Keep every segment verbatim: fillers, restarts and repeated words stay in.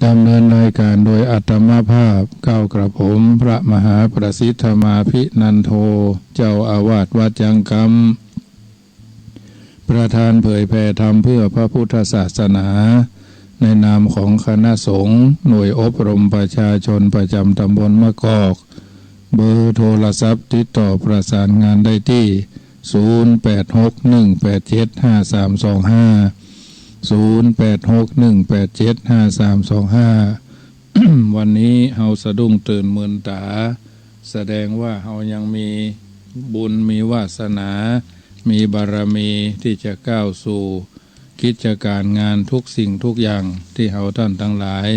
ดำเนินรายการโดยอาตมาภาพ เกล้ากระผมพระมหาประสิทธมาภินันโท เจ้าอาวาสวัดจังกำ ประธานเผยแผ่ธรรมเพื่อพระพุทธศาสนา ในนามของคณะสงฆ์หน่วยอบรมประชาชนประจำตำบลมะกอก เบอร์โทรศัพท์ติดต่อประสานงานได้ตี้ ศูนย์ แปด หก หนึ่ง แปด เจ็ด ห้า สาม สอง ห้า ศูนย์ แปด หก หนึ่ง แปด เจ็ด ห้า สาม สอง ห้า วันนี้เฮาสะดุ้งตื่นมืนต๋า แสดงว่าเฮายังมีบุญมีวาสนา มีบารมีที่จะก้าวสู่กิจการงานทุกสิ่งทุกอย่างที่เฮาต้านตังหลาย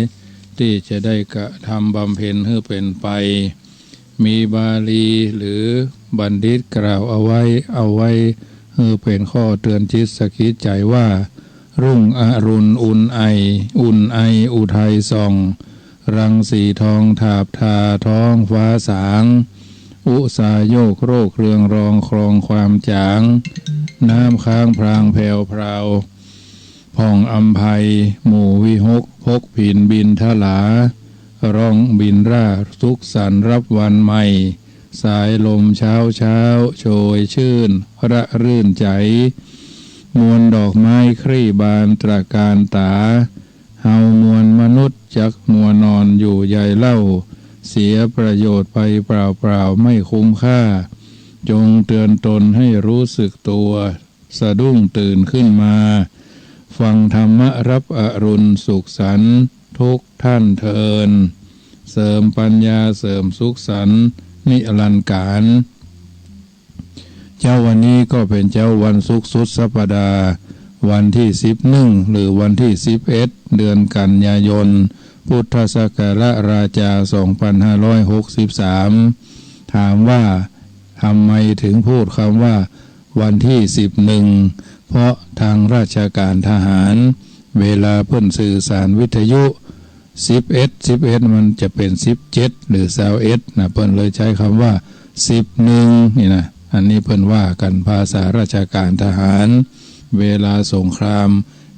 ตี้จะได้กระทำบำเพ็ญหื้อเป๋นไป มีบาลีหรือบัณฑิตกล่าวเอาไว้ เอาไว้หื้อเป๋นข้อเตือนจิตสะกิดใจ๋ว่า รุ่งอรุณอุ่นไอ อุ่นไออุทัยส่อง รังสีทองถาบทาท้องฟ้าสาง อุษาโยกโรคเรืองรองคลองความจ๋าง น้ำค้างพรางแผวพราว ผ่องอำไพ หมู่วิหกพกผินบิณฑลา ร่องบิณราสุขสันต์รับวันใหม่ สายลมเช้าเช้าโชยชื่นระรื่นใจ๋ มวลดอกไม้คลี่บานตระการต๋า เฮามวลมนุษย์จักมัวนอนอยู่ใยเล่า เสียประโยชน์ไปเปล่าๆ ไม่คุ้มค่า จงเตือนตนให้รู้สึกตัว สะดุ้งตื่นขึ้นมา ฟังธรรมะรับอรุณสุขสันต์ทุกท่านเทอญ เสริมปัญญาเสริมสุขสันต์นิรันดร์กาล เจ๊าวันนี้ก็เป๋นเจ๊าวันศุกร์สุดสัปดาห์ วันตี้สิบเอ็ด หรือวันตี้สิบเอ็ด เดือนกันยายน พุทธศักราชสองพันห้าร้อยหกสิบสาม ถามว่าทำไมถึงพูดคำว่าวันตี้สิบเอ็ด เพราะทางราชการทหาร เวลาเปิ้นสื่อสารวิทยุ สิบเอ็ด สิบเอ็ด มันจะเป๋นสิบเจ็ด หรือซาวเอ็ดนะ เปิ้นเลยใจ๊คำว่าสิบเอ็ด นี่นะ อันนี้เปิ้นว่ากั๋นภาษาราชการทหาร เวลาสงคราม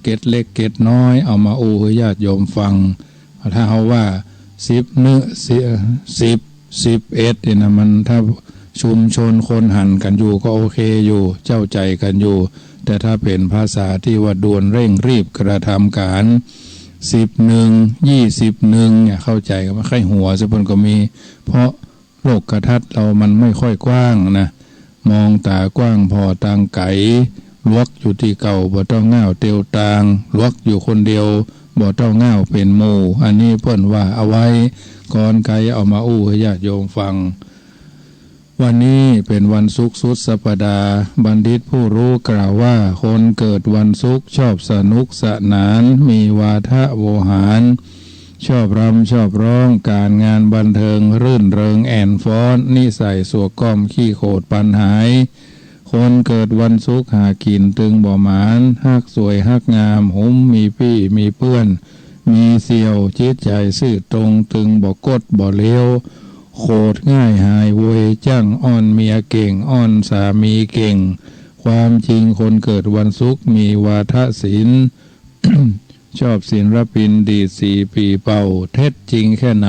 เกร็ดเล็กเกร็ดน้อย เอามาอู้หื้อญาติโยมฟัง ถ้าเฮาว่าสิบเอ็ด สิบ สิบเอ็ด นี่นะ มันถ้าชุมชนคนหันกั๋นอยู่ก็โอเคอยู่ เจ้าใจ๋กั๋นอยู่ แต่ถ้าเป๋นภาษาตี้ว่าด่วนเร่งรีบกระทำก๋าน สิบเอ็ด ยี่สิบเอ็ด เนี่ย เข้าใจ๋กั๋นบ่ใค่หัวซะเปิ้นก็มี เพราะโลกทัศน์เฮามันไม่ค่อยกว้างนะ มองต๋ากว้างผ่อตางไก๋ หลวกอยู่ตี้เก่าบ่ต้องง้าวเตียวตาง หลวกอยู่คนเดียวบ่ต้องง้าวเป๋นหมู่ อันนี้เปิ้นว่าเอาไว้ ก่อนไก๋เอามาอู้หื้อญาติโยมฟัง วันนี้เป๋นวันศุกร์สุดสัปดาห์ บัณฑิตผู้รู้กล่าวว่า คนเกิดวันศุกร์ชอบสนุกสนาน มีวาทะโวหาร ชอบรำชอบร้อง ก๋านงานบันเทิงรื่นเริงแอ่นฟ้อน นิสัยสวกก้อมขี้โขดปันหาย คนเกิดวันศุกร์หากิ๋นตึงบ่หมาน ฮักสวยฮักงาม หุมมีปี้มีเปื้อน มีเสี่ยว จิตใจ๋ซื่อตรง ตึงบ่ก๊ดบ่เลว โขดง่ายหายโวย จั้งอ้อนเมียเก่ง อ้อนสามีเก่ง ความจริงคนเกิดวันศุกร์มีวาทศิลป์ ชอบศิลปินดีดสีปี่เป่า เท็จจริงแค่ไหน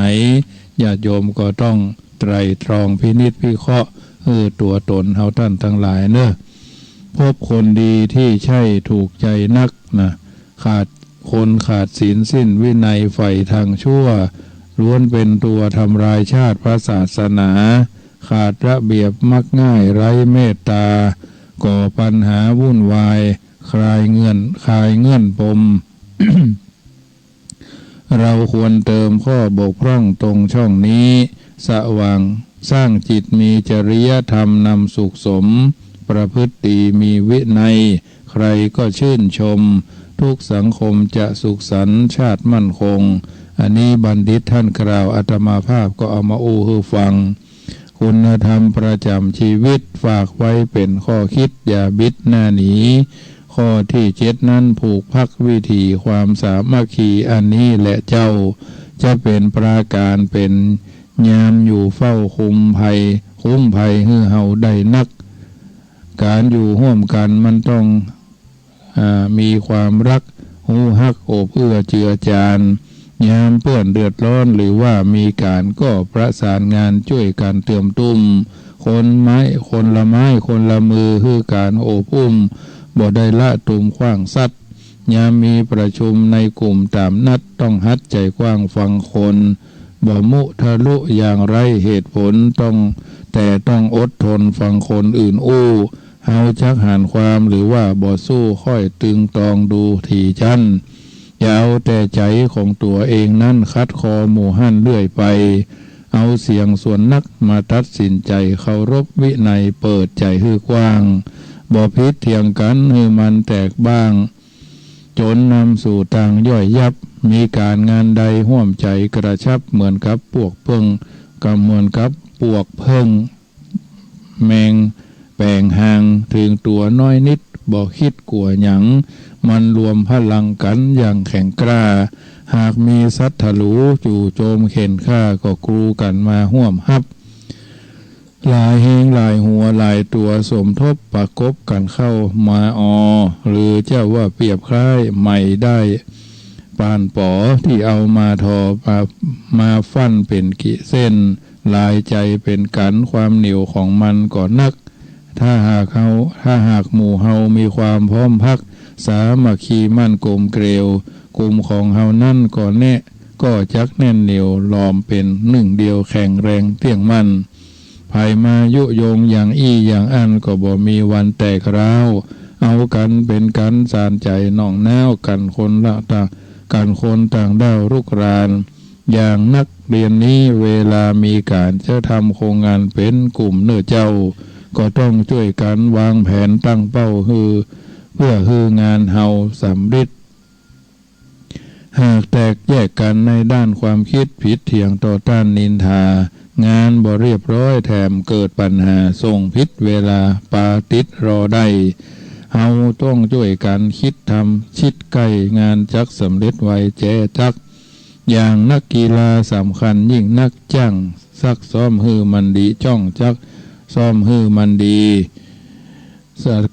ญาติโยมก็ต้องไตร่ตรองพินิจพิเคราะห์หื้อตั๋วต๋นเฮาต้านตังหลายเน่อ พบคนดีตี้ใช่ถูกใจ๋นักนะ ขาด คนขาดศีลสิ้นวินัยใฝ่ตางชั่ว ล้วนเป๋นตั๋วทำลายชาติพระศาสนา ขาดระเบียบมักง่ายไร้เมตตา ก่อปัญหาวุ่นวาย คลายเงื่อน คลายเงื่อนปม เราควรเติมข้อบกพร่องตรงช่องนี้ สว่าง สร้างจิตมีจริยธรรมนำสุขสม ประพฤติดีมีวินัย ใครก็ชื่นชม ทุกสังคมจะสุขสันต์ชาติมั่นคง อันนี้บัณฑิตท่านกล่าว อาตมาภาพก็เอามาอู้หื้อฟัง คุณธรรมประจ๋ำชีวิต ฝากไว้เป๋นข้อคิด อย่าบิดหน้าหนี ข้อตี้เจ็ดนั้นผูกพักวิถีความสามัคคี อันนี้แหละเจ้า จะเป๋นปราก๋านเป๋นยามอยู่เฝ้าคุ้มภัย คุ้มภัยหื้อเฮาได้นัก ก๋านอยู่ฮ่วมกั๋นมันต้อง อ่า มีความฮัก ฮู้ฮักโอบเอื้อเจือจาน ยามเปื้อนเดือดร้อนหรือว่ามีก๋านก็ประสานงานจ้วยกั๋นเติมตุ้ม คนไม้ คนละไม้คนละมือ หื้อก๋านโอบอุ้มบ่ได้ละตุ้มขว้างสัตว์ ยามมีประชุมในกลุ่มต๋ามนัด ต้องหัดใจ๋กว้างฟังคน บ่มุทะลุอย่างไร้เหตุผล ต้อง แต่ต้องอดทนฟังคนอื่นอู้ เฮาจักหานความหรือว่าบ่สู้ ค่อยตึงตองดูถี่จั้น อย่าเอาแต่ใจ๋ของตั๋วเองนั้น ขัดคอหมู่หั้นเรื่อยไป เอาเสียงส่วนนักมาตัดสินใจ๋ เคารพวินัยเปิดใจ๋หื้อกว้าง บ่ผิดเถียงกั๋นหื้อมันแตกบ้าง จ๋นนำสู่ตางย่อยยับ มีก๋านงานใดฮ่วมใจ๋กระชับ เหมือนกับปวกเผิ้ง ก็เหมือนกับปวกเผิ้ง แมงแป๋งฮาง เถิงตั๋วน้อยนิด บ่คิดกั๋วหยัง มันรวมพลังกั๋นอย่างแข็งกล้า หากมีศัตรู๋จู่โจมเข่นฆ่า ก็กรูกั๋นมาฮ่วมฮับ หลายแฮงหลายหัวหลายตั๋ว สมทบประกบกั๋นเข้ามาออ หรือจะว่าเปรียบคล้ายไหมด้ายป่านป๋อ ตี้เอามาทอ มา มาฟั่นเป๋นกิเส้น หลายใจ๋เป๋นกั๋น ความเหนียวของมันก็นัก ถ้าหากเฮา ถ้าหากหมู่เฮามีความพร้อมพรัก สามัคคีมั่นกลมเกลียว กลุ่มของเฮานั้นก็แน่ ก็จักแน่นเหนียวหลอมเป๋นหนึ่งเดียว แข็งแรงเตี้ยงมั่น ใผมายุยงอย่างอี้อย่างอั้น ก็บ่มีวันแตกร้าว เอากั๋นเป๋นกั๋นสานใจ๋หนองน้าว กั๋นคนละตาง กั๋นคนต่างด้าวลุกราน อย่างนักเรียนนี้เวลามีก๋านจะทำโครงงานเป๋นกลุ่มเน่อเจ้า ก็ต้องจ้วยกั๋นวางแผนตั้งเป้าหื้อ เพื่อหื้องานเฮาสำเร็จ หากแตกแยกกั๋นในด้านความคิด ผิดเถียงต่อต้านนินทา งานบ่เรียบร้อย แถมเกิดปัญหาส่งผิดเวลา ปาติดรอได้ เฮาต้องจ้วยกั๋นคิดทำ ชิดใก้ งานจักสำเร็จไวแจ๊จัก อย่างนักกีฬาสำคัญยิ่งนัก จ้างซักซ้อมหื้อมันดี จ้องจักซ้อมหื้อมันดี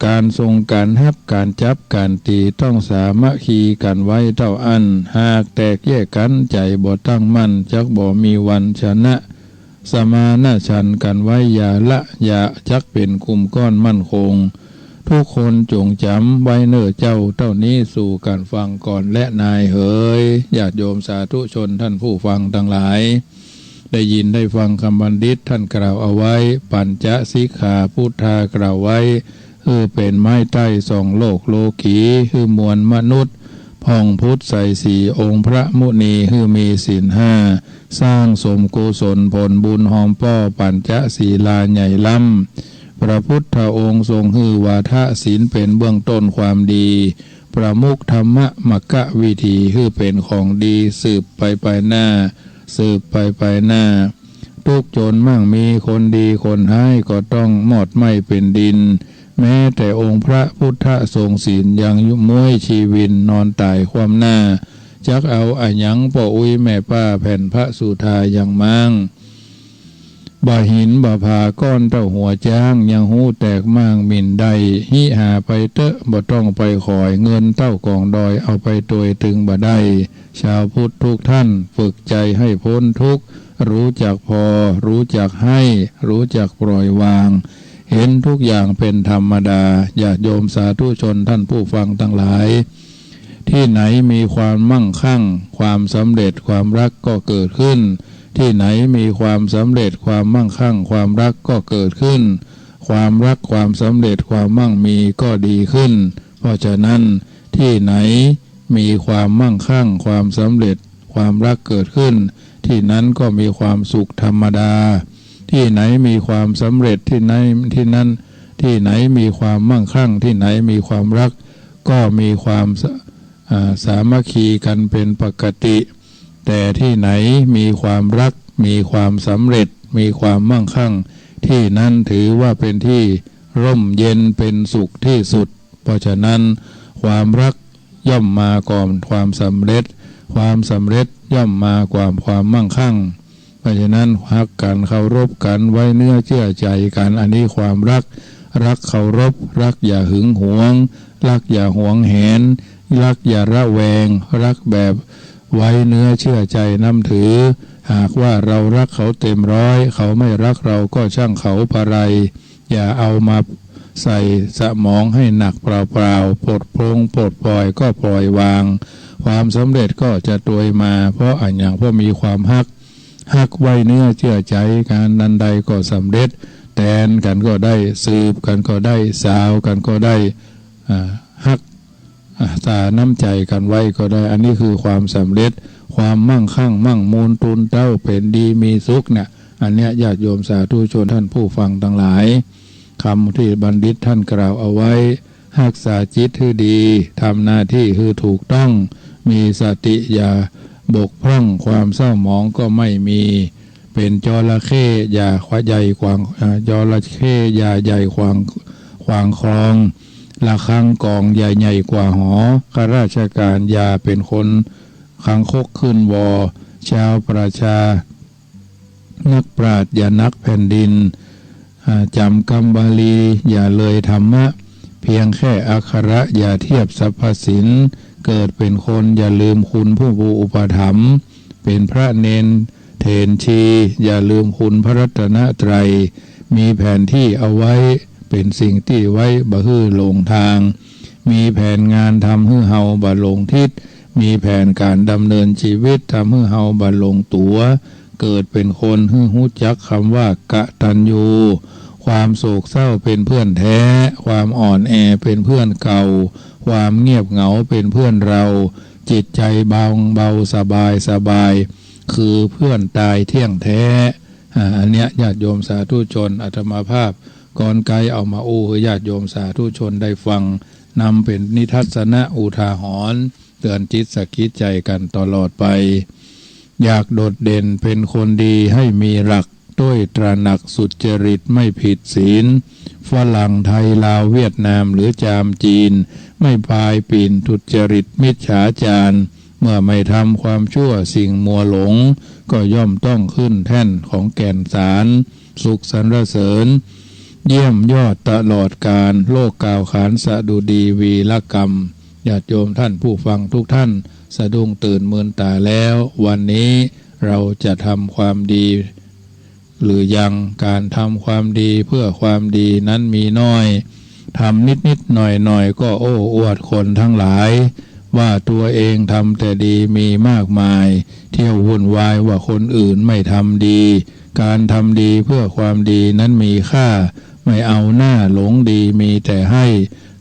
ก๋านส่งก๋านฮับ ก๋านจับก๋านตี๋ ต้องสามัคคีกั๋นไว้เต้าอั้น หากแตกแยกกั๋น ใจ๋บ่ตั้งมั่น จักบ่มีวันชนะ สมานะฉันท์กั๋นไว้ อย่าละอย่า จักเป๋นกลุ่มก้อนมั่นคง ทุกคนจงจ๋ำไว้เน่อเจ้า เต้านี้สู่กั๋นฟังก่อนแลนายเหย ญาติโยมสาธุชนท่านผู้ฟังตังหลาย ได้ยินได้ฟังกำบัณฑิตท่านกล่าวเอาไว้ ปัญจสิกขาพุทธากล่าวไว้ หื้อเป๋นไม้ใต้ส่องโลกโลกี หื้อมวลมนุษย์ผ่องพุทธใสสี องค์พระมุนีหื้อมีศีลห้า สร้างสมกุศลผลบุญหอมป้อ ปัญจศีลาใหญ่ล้ำ พระพุทธองค์ทรงหื้อวาทะศีลเป๋นเบื้องต้นความดี ประมุขธรรมะมรรควิถี หื้อเป๋นของดีสืบไปไปหน้า สืบไปไปหน้า ทุกข์จนมั่งมี คนดีคนฮ้ายก็ต้องมอดไหม้เป๋นดิน แม้แต่องค์พระพุทธทรงศีลยังม้วยชีวินนอนต๋ายคว่ำหน้า จักเอาอะหยังป้ออุ๊ยแม่ป้าแผ่นพระสุธายังม้าง บ่าหินบ่าผาก้อนเต้าหัวจ๊าง ยังฮู้แตกม้างหมิ่นได้ หิหาไปเต๊อะ บ่ต้องไปขอย เงินเต้ากองดอย เอาไปตวยตึงบ่ได้ ชาวพุทธทุกท่าน ฝึกใจ๋หื้อป๊นทุกข์ ฮู้จักผ่อ ฮู้จักหื้อ ฮู้จักปล่อยวาง เห็นทุกอย่างเป๋นธรรมดา ญาติโยมสาธุชนท่านผู้ฟังตังหลาย ตี้ไหนมีความมั่งคั่ง ความสำเร็จ ความรักก็เกิดขึ้น ตี้ไหนมีความสำเร็จ ความมั่งคั่ง ความรักก็เกิดขึ้น ความรัก ความสำเร็จ ความมั่งมีก็ดีขึ้น เพราะฉะนั้น ตี้ไหนมีความมั่งคั่ง ความสำเร็จ ความรักเกิดขึ้น ตี้นั้นก็มีความสุขธรรมดา ตี้ไหนมีความสำเร็จ ตี้ไหน ตี้นั้น ตี้ไหนมีความมั่งคั่ง ตี้ไหนมีความรัก ก็มีความส- อ่า สามัคคีกั๋นเป๋นปกติ แต่ตี้ไหนมีความรัก มีความสำเร็จ มีความมั่งคั่ง ตี้นั้นถือว่าเป๋นตี้ร่มเย็นเป๋นสุขตี้สุด เพราะฉะนั้น ความรักย่อมมาก่อนความสำเร็จ ความสำเร็จย่อมมาก่อนความมั่งคั่ง เพราะฉะนั้น ฮักกั๋น เคารพกั๋น ไว้เนื้อเจื้อใจ๋กั๋น อันนี้ความฮัก ฮักเคารพ ฮักอย่าหึงหวง ฮักอย่าหวงแหน ฮักอย่าระแวง ฮักแบบ ไว้เนื้อเชื่อใจ๋นับถือ หากว่าเรารักเขาเต็มร้อย เขาไม่รักเราก็ช่างเขาปะไร อย่าเอามาใส่สมองให้หนักเปล่าๆ ปลดปลงปลดปล่อยก็ปล่อยวาง ความสำเร็จก็จะตวยมา เพราะอะหยัง เพราะมีความฮัก ฮักไว้เนื้อเชื่อใจ๋ การอันใดก็สำเร็จ แตนกั๋นก็ได้ สืบกั๋นก็ได้ สาวกั๋นก็ได้ อ่า ฮัก อ่า สาน้ำใจ๋กั๋นไว้ก็ได้ อันนี้คือความสำเร็จ ความมั่งคั่งมั่งมูล ตูนเต๊าเป๋นดีมีสุขเนี่ย อันเนี้ยญาติโยมสาธุชนท่านผู้ฟังตังหลาย กำตี้บัณฑิตท่านกล่าวเอาไว้ ฮักษาจิตหื้อดี ทำหน้าตี้หื้อถูกต้อง มีสติอย่าบกพร่อง ความเศร้าหมองก็ไม่มี เป๋นจระเข้อย่าใหญ่ขวาง เอ่อ จระเข้อย่าใหญ่ขวาง ขวางคลอง ระฆังกลองอย่าใหญ่กว่าหอ ข้าราชการอย่าเป๋นคนคางคกขึ้นวอ ชาวประชา นักปราชญ์อย่านักแผ่นดิน อ่า จ๋ำกำบาลีอย่าเลยธรรมะ เพียงแค่อักขระอย่าเทียบสรรพสิน เกิดเป๋นคนอย่าลืมคุณผู้ ผู้อุปถัมภ์ เป๋นพระเณรเถรชี อย่าลืมคุณพระรัตนตรัย มีแผนตี้เอาไว้ เป๋นสิ่งตี้ไว้บ่หื้อหลงตาง มีแผนงานทำหื้อเฮาบ่หลงทิศ มีแผนก๋านดำเนินจีวิตทำหื้อเฮาบ่หลงตั๋ว เกิดเป๋นคนหื้อฮู้จักกำว่ากตัญญู ความโศกเศร้าเป๋นเพื่อนแท้ ความอ่อนแอเป๋นเพื่อนเก่า ความเงียบเหงาเป๋นเพื่อนเรา จิตใจ๋เบา เบาสบาย สบาย คือเพื่อนตายเที่ยงแท้ อ่า อันเนี้ยญาติโยมสาธุชน อาตมาภาพกรไกรเอามาอู้หื้อญาติโยมสาธุชนได้ฟัง นำเป๋นนิทัศนะอุทาหรณ์ เตือนจิตสะกิดใจ๋กั๋นตลอดไป อยากโดดเด่นเป๋นคนดีให้มีหลัก ต้วยตระหนักสุจริตไม่ผิดศีล ฝรั่งไทยลาวเวียดนามหรือจามจีน ไม่ปายปี๋นทุจริตมิจฉาจาร เมื่อไม่ทำความชั่วสิ่งมัวหลง ก็ย่อมต้องขึ้นแท่นของแก่นสาร สุขสรรเสริญ เยี่ยมยอดตลอดกาล โลกกล่าวขานสดุดีวีรกรรม ญาติโยมท่านผู้ฟังทุกท่าน สะดุ้งตื่นมืนต๋าแล้ว วันนี้เราจะทำความดี หรือยัง ก๋านทำความดีเพื่อความดีนั้นมีน้อย ทำนิดๆ หน่อยๆ ก็โอ้อวดคนทั้งหลาย ว่าตัวเองทำแต่ดีมีมากมาย เที่ยววุ่นวายว่าคนอื่นไม่ทำดี ก๋านทำดีเพื่อความดีนั้นมีค่า ไม่เอาหน้าหลงดีมีแต่ให้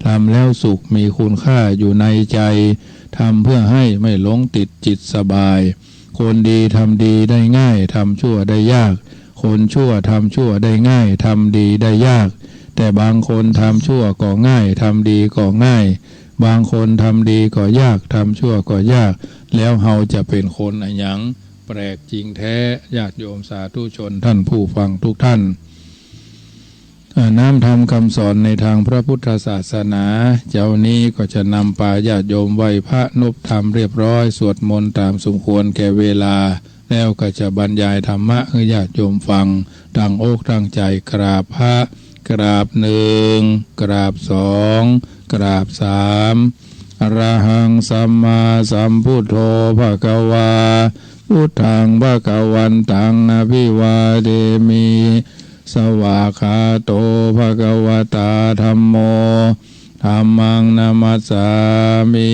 ทำแล้วสุขมีคุณค่าอยู่ในใจ๋ ทำเพื่อให้ไม่หลงติดจิตสบาย คนดีทำดีได้ง่าย ทำชั่วได้ยาก คนชั่วทำชั่วได้ง่าย ทำดีได้ยาก แต่บางคนทำชั่วก็ง่าย ทำดีก็ง่าย บางคนทำดีก็ยาก ทำชั่วก็ยาก แล้วเฮาจะเป๋นคนอะหยัง แปลกจริงแท้ ญาติโยมสาธุชนท่านผู้ฟังทุกท่าน อ่า น้ำธรรมคำสอนในทางพระพุทธศาสนา เจ๊านี้ก็จะนำปาญาติโยมไหว้พระนบธรรมเรียบร้อย สวดมนต์ต๋ามสมควรแก่เวลา แล้วก็จะบรรยายธรรมะหื้อญาติโยมฟัง ตั้งอกตั้งใจ๋กราบพระ กราบหนึ่ง กราบสอง กราบสาม อะระหังสัมมาสัมพุทโธ ภะคะวา พุทธัง ภะคะวันตัง อะภิวาเทมิ สวากขาโต ภะคะวะตา ธัมโม ธัมมัง นะมัสสามิ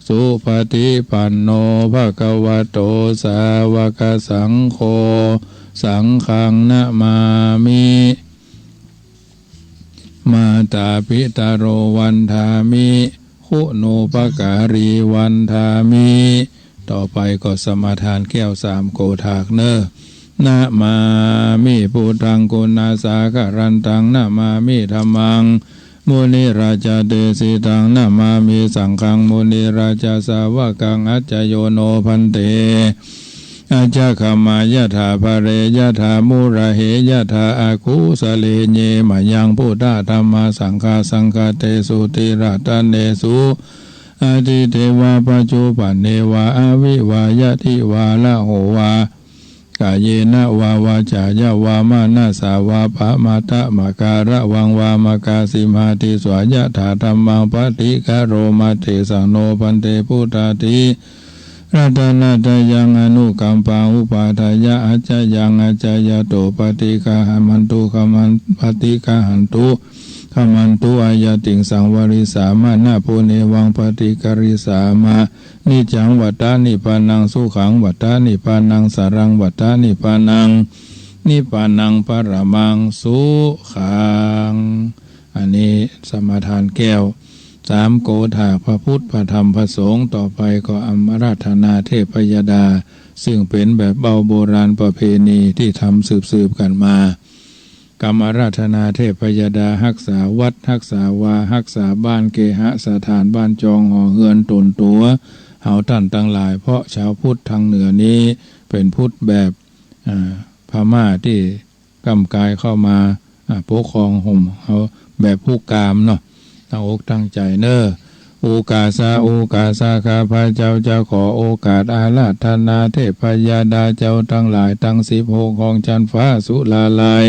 สุปะฏิปันโน ภะคะวะโต สาวะกะสังโฆ สังฆัง นะมามิ มาตาปิตะโร วันทามิ คุณูปการี วันทามิ ต่อไปก็สมาทานแก้วสามโกฏฐากเน่อ นะมามิ พุทธัง กุณาสาคะรันตัง นะมามิ ธัมมัง มุนิราชาเดสิตัง นะมามิ สังฆัง มุนิราชาสาวกัง อัจจโยโน ภันเต อัจจคมายะถา ภะเรยะถา มุระเหยะถา อะกุสะเลเย มะยัง พุทธะธัมมา สังฆา สังฆะเตสุ ติระตะเนสุ อะทิเตวะ ปัจจุปันเนวะ อะวิวา ยะทิวา ละโหวา กาเยนะวา วาจายะวา มะนะสาวา ปะมาทะ มะการะวังวา มะกาสิมา ติสสะ ยะถา ธัมมัง ปะฏิกะโรมา เตสัง โน ภันเต พุทธาทิ รัตนัตตยังอนุกัมปัง อุปาทายะ อาจยัง อาจายัตโต ปะฏิกะหะมันตุ กะมัน ปะฏิกะหันตุ กะมันตุ อาญาติง สังวะริสามะ นะ ปุเณวัง ปะฏิกะริสามะ นิจจัง วัตตะ นิปปานัง สุขัง วัตตะ นิปปานัง สารัง วัตตะ นิปปานัง นิปปานัง ปะระมัง สุขัง อันนี้สมาทานแก้ว สามโกฏ ถากพระพุทธ พระธรรม พระสงฆ์ ต่อไปก็อาราธนาเทพยดา ซึ่งเป๋นแบบเบ้าโบราณประเพณีตี้ทำสืบๆ กั๋นมา กำอาราธนาเทพยดา ฮักษาวัด ฮักษาวา ฮักษาบ้านเกหสถาน บ้านจองหอเฮือนต๋นตั๋ว เฮาต้านตังหลาย เพราะชาวพุทธตางเหนือนี้เป๋นพุทธแบบ อ่า พม่าตี้ก้ำก๋ายเข้ามา อ่า ปกครองห่มเฮาแบบฮุกกามเนาะ ตั้งอกตั้งใจ๋เน่อ โอกาสะ โอกาสะ ข้าพเจ้าจะขอโอกาสอาราธนาเทพยดาเจ้าตังหลายตังสิบหกห้องจั๊นฟ้าสุราลัย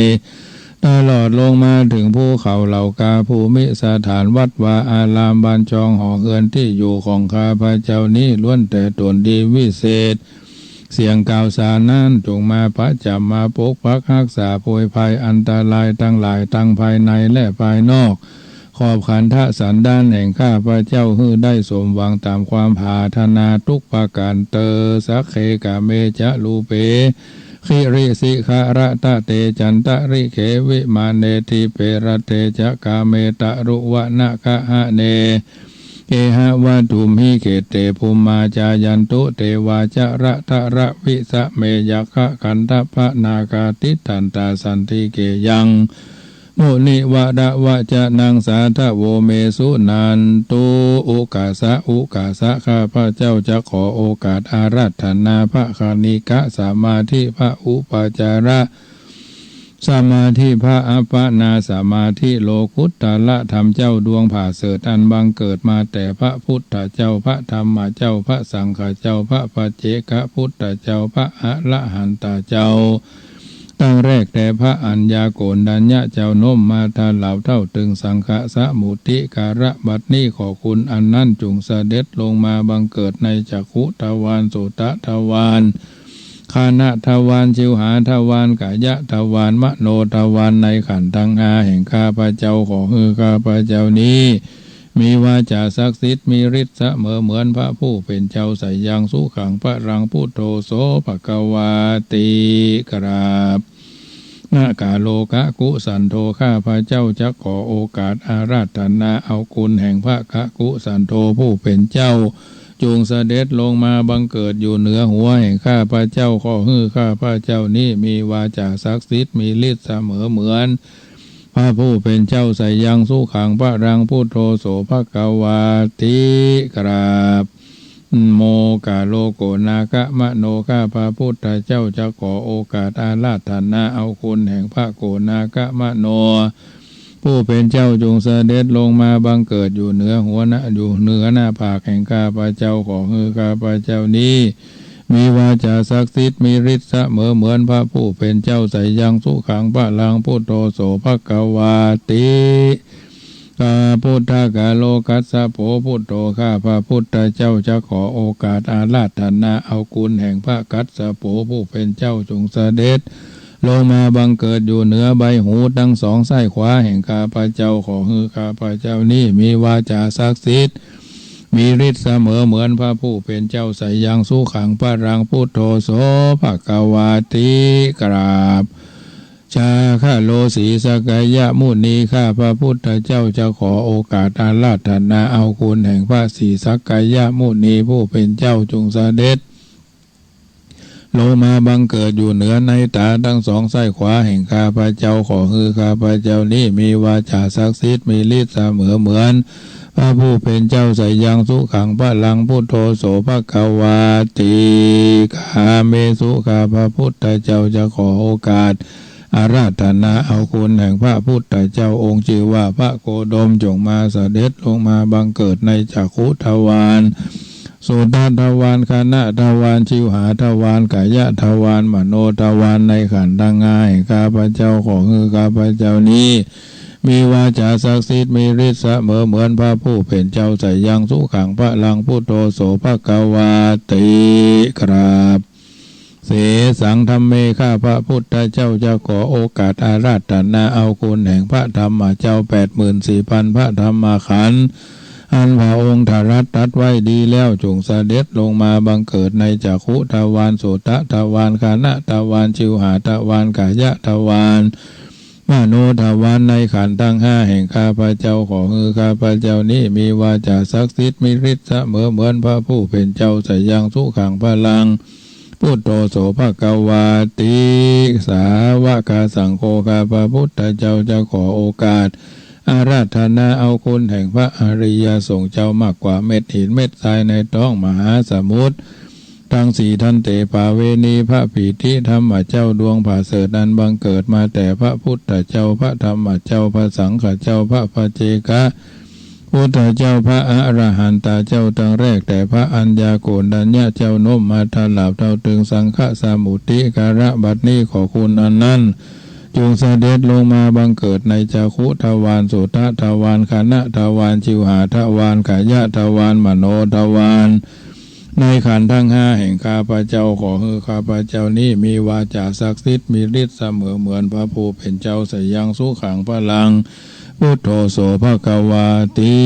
ตลอดลงมาเถิงภูเขาเหล่ากา ภูมิสถานวัดวาอาราม บ้านจองหอเฮือนตี้อยู่ของข้าพเจ้านี้ ล้วนแต่ต๋นดีวิเศษ เสียงกล่าวสรรเสริญนั้นจงมาประจ๋ำมาปกปักฮักษาโผยภัยอันตรายตังหลายตังภายในและภายนอก ขอบขันธสันดานแห่งข้าพเจ้าหื้อได้สมหวังต๋ามความปรารถนาทุกประก๋านเตอ สักเค กาเม จะ รูเป คิริสิขะระตะเต จันตะริเค วิมาเน ทีเป รัตเต จะ กาเม ตะรุวนะ กะหะเน เกหะวัตถุมหิ เขเต ภูมมา จายันตุ เตวา จะระทะระวิสะเม ยักขะขันธะพะนาคา ติฏฐันตา สันติเกยัง มุนิวระวะจะนัง สาธะโว เม สุนันตุ โอกาสะ โอกาสะ ข้าพเจ้าจะขอโอกาสอาราธนาพระคณิกะสมาธิ พระอุปจาระสมาธิ พระอัปปนาสมาธิ โลกุตตรธรรมเจ้าดวงผาเสริฐอันบังเกิดมาแต่พระพุทธเจ้า พระธรรมเจ้า พระสังฆเจ้า พระปัจเจกพุทธเจ้า พระอรหันตเจ้า ตั้งแรกแต่พระอัญญาโกณฑัญญะเจ้าโน้มมาตลอดเต้าเถิงสังฆสมุติการะ บัดนี้ขอคุณอันนั้นจงเสด็จลงมาบังเกิดในจักขุทวาร โสตทวาร ฆานะทวาร ชิวหาทวาร กายทวาร มโนทวาร ในขันธ์ตังห้าแห่งข้าพเจ้า ขอหื้อข้าพเจ้านี้ มีวาจาศักดิ์สิทธิ์ มีฤทธิ์เสมอเหมือนพระผู้เป๋นเจ้า ไสยัง สุขัง พลัง พุทโธ โส ภะคะวาติ กราบ นะ กาโล กะกุสันโธ ข้าพเจ้าจะขอโอกาสอาราธนาเอาคุณแห่งพระกะกุสันโธผู้เป๋นเจ้า จงเสด็จลงมาบังเกิดอยู่เหนือหัวแห่งข้าพเจ้า ขอหื้อข้าพเจ้านี้มีวาจาศักดิ์สิทธิ์ มีฤทธิ์เสมอเหมือน พระผู้เป๋นเจ้า ไสยัง สุขัง พลัง พุทโธ โส ภะคะวาติ กราบ โม กาโล โก นากะ มโน ข้าพระพุทธเจ้าจะขอโอกาสอาราธนาเอาคุณแห่งพระโกนากะมโน ผู้เป๋นเจ้าจงเสด็จลงมาบังเกิดอยู่เหนือหัวหน้า อยู่เหนือหน้าผากแห่งข้าพเจ้า ขอหื้อข้าพเจ้านี้ มีวาจาศักดิ์สิทธิ์ มีฤทธิ์เสมอเหมือนพระผู้เป๋นเจ้า ไสยัง สุขัง พลัง พุทโธ โส ภะคะวาติ กา พุทธะ กาโล กัสสะโป พุทโธ ข้าพระพุทธเจ้าจะขอโอกาสอาราธนาเอาคุณแห่งพระกัสสะโปผู้เป๋นเจ้าจงเสด็จลงมาบังเกิดอยู่เหนือใบหูตังสองซ้ายขวาแห่งข้าพเจ้า ขอหื้อข้าพเจ้านี้มีวาจาศักดิ์สิทธิ์ มีฤทธิ์เสมอเหมือนพระผู้เป๋นเจ้า ไสยัง สุขัง พลัง พุทโธ โส ภะคะวาติ กราบ จาคะโล สีสักกายมุนี ข้าพระพุทธเจ้าจะขอโอกาสอาราธนาเอาคุณแห่งพระสีสักกายมุนีผู้เป๋นเจ้าจงเสด็จลงมาบังเกิดอยู่เหนือในต๋าตังสองซ้ายขวาแห่งข้าพเจ้า ขอหื้อข้าพเจ้านี้มีวาจาศักดิ์สิทธิ์ มีฤทธิ์เสมอเหมือน พระผู้เป๋นเจ้า ไสยัง สุขัง พลัง พุทโธ โส ภะคะวาติ กาเมสุ ข้าพระพุทธเจ้าจะขอโอกาสอาราธนาเอาคุณแห่งพระพุทธเจ้าองค์ชื่อว่าพระโคดมจงมาเสด็จลงมาบังเกิดในจักขุทวาร โสตทวาร คณทวาร ชิวหาทวาร กายทวาร มโนทวาร ในขันธ์ตังห้าแห่งข้าพเจ้า ขอหื้อข้าพเจ้านี้ มีวาจ๋าศักดิ์สิทธิ์ มีฤทธิ์เสมอเหมือนพระผู้เป๋นเจ้า สะยังสุขังพลัง พุทโธโส ภะคะวาติ กราบ เสสัง ธัมเม ข้าพระพุทธเจ้าจะขอโอกาสอาราธนาเอาคุณแห่งพระธรรมเจ้า แปดหมื่นสี่พันพระธรรมขันธ์ อันพระองค์ตรัสตัดไว้ดีแล้ว จงเสด็จลงมาบังเกิดในจักขุทวาร โสตทวาร ฆานทวาร ชิวหาทวาร กายทวาร มโนทวาร ในขันธ์ทั้งห้าแห่งข้าพเจ้า ขอหื้อข้าพเจ้านี้มีวาจ๋าศักดิ์สิทธิ์ มีฤทธิ์เสมอเหมือนพระผู้เป๋นเจ้า สะยังสุขังพลัง พุทโธโส ภะคะวาติ สาวกสังโฆ ข้าพระพุทธเจ้าจะขอโอกาสอาราธนาเอาคุณแห่งพระอริยสงฆ์เจ้ามากกว่าเม็ดหินเม็ดทรายในท้องมหาสมุทร ทั้งสี่ ทันเต ปาเวณี พระปิติธรรมเจ้าดวงประเสริฐอันบังเกิดมาแต่พระพุทธเจ้า พระธรรมเจ้า พระสังฆเจ้า พระปัจเจกพุทธเจ้า พระอรหันตเจ้าตั้งแรกแต่พระอัญญาโกณฑัญญะเจ้าโน้มมาตลอดเต้าเถิงสังฆสมุติคาระบัดนี้ ขอคุณอันนั้น จงเสด็จลงมาบังเกิดในจักขุทวาร โสตทวาร ฆานทวาร ชิวหาทวาร กายทวาร มโนทวาร ในขันธ์ทั้งห้าแห่งข้าพเจ้า ขอหื้อข้าพเจ้านี้มีวาจ๋าศักดิ์สิทธิ์ มีฤทธิ์เสมอเหมือนพระผู้เป๋นเจ้า สะยังสุขังพลัง พุทโธโส ภะคะวาติ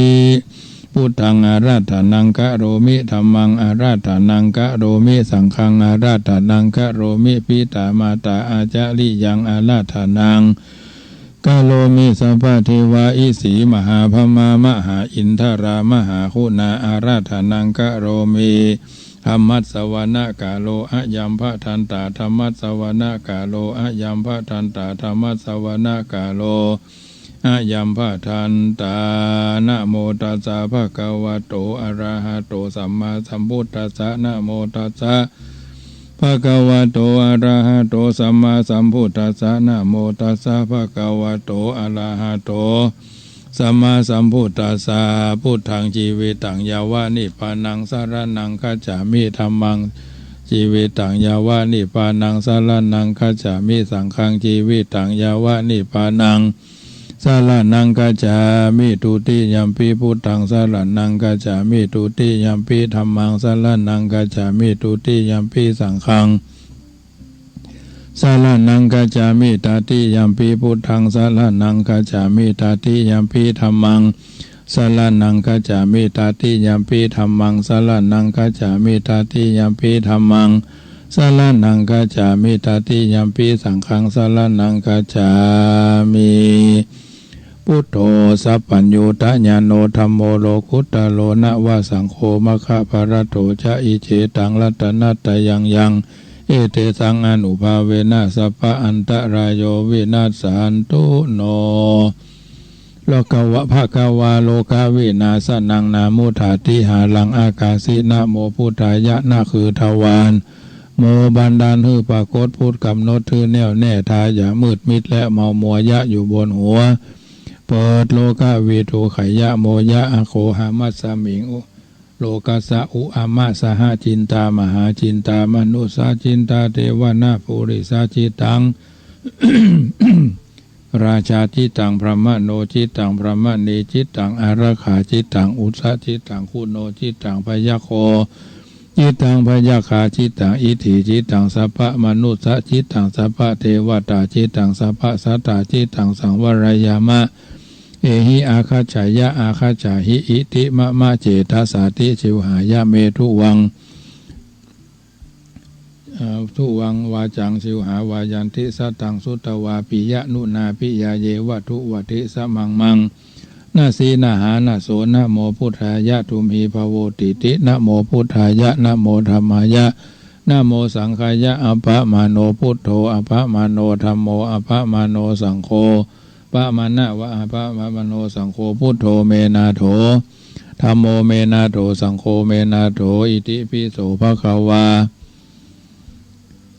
พุทธังอาราธนังกะโรมิ ธัมมังอาราธนังกะโรมิ สังฆังอาราธนังกะโรมิ ปิตามาตาอาจาริยังอาราธนัง กะโรมิ สัพพะเทวาอิสีมหาพรหมามหาอินทรามหาคุณาอาราธนังกะโรมิ ธัมมัสสวนะกาโล อะยัมภะทันตา ธัมมัสสวนะกาโล อะยัมภะทันตา ธัมมัสสวนะกาโล อะยัมภะทันตา นะโมตัสสะ ภะคะวะโต อะระหะโต สัมมาสัมพุทธัสสะ นะโมตัสสะ ภะคะวะโต อะระหะโต สัมมาสัมพุทธัสสะ นะโมตัสสะ ภะคะวะโต อะระหะโต สัมมาสัมพุทธัสสะ พุทธัง จีวิตัง ยาวะนิพพานัง สะระณัง คัจฉามิ ธัมมัง จีวิตัง ยาวะนิพพานัง สะระณัง คัจฉามิ สังฆัง จีวิตัง ยาวะนิพพานัง สะระณัง คัจฉามิ ทุติยัมปิ พุทธัง สะระณัง คัจฉามิ ทุติยัมปิ ธัมมัง สะระณัง คัจฉามิ ทุติยัมปิ สังฆัง สะระณัง คัจฉามิ ตติยัมปิ พุทธัง สะระณัง คัจฉามิ ตติยัมปิ ธัมมัง สะระณัง คัจฉามิ ตติยัมปิ ธัมมัง สะระณัง คัจฉามิ ตติยัมปิ ธัมมัง สะระณัง คัจฉามิ ตติยัมปิ สังฆัง สะระณัง คัจฉามิ พุทโธ สัพพัญญูตญาโณ ธัมโม โลกุตตะโร นะวะสังโฆ มัคคะพะละโต จะ อิเจตัง รัตนะตะยังยัง เอเตสัง อานุภาเวนะ สัพพะอันตะราโย วินัสสันตุ โน โลกะวะ ภะคะวา โลกะวินาสะนัง นะมุตถาติหารัง อากาสิ นะโมพุทธายะ นะคือทวาร โมบันดาลหื้อปรากฏ พุทธกำหนดถือแน่วแน่ ทายะมืดมิดและเมามัวยะอยู่บนหัว เปิด โลกะวิทูไขยะ โมยะ อะโขหะมัสสะมิง อุ โลกัสสะ อุอะมะ สหะจินตา มหาจินตา มนุสสะจินตา เตวะนะปุริสะจิตตัง ราชาจิตตัง พรหมโนจิตตัง พรหมณีจิตตัง อารักขาจิตตัง อุสสะจิตตัง คุโนจิตตัง พยัคโฆจิตตัง พยัคขาจิตตัง อิทธิจิตตัง สัพพะมนุสสะจิตตัง สัพพะเทวตาจิตตัง สัพพะสัตตาจิตตัง สังวะระยามะ เอหิ อาคัจฉายะ อาคัจฉาหิ อิติ มะมะ เจตสาติ ชิวหายะ เม ทุวัง เอ่อ ทุวัง วาจัง ชิวหา วายันติ สัตตัง สุตวา ปิยะนุนา ปิยาเยวะ ทุวติ สะมังมัง นะสี นะหา นะโส นะโมพุทธายะ ทุมหี ภะโวติติ นะโมพุทธายะ นะโมธัมมายะ นะโมสังฆายะ อะปะมาโณ พุทโธ อะปะมาโณ ธัมโม อะปะมาโณ สังโฆ ปะมาณะวะ อะปะมาโณ สังโฆ พุทโธ เม นาโถ ธัมโม เม นาโถ สังโฆ เม นาโถ อิติปิโส ภะคะวา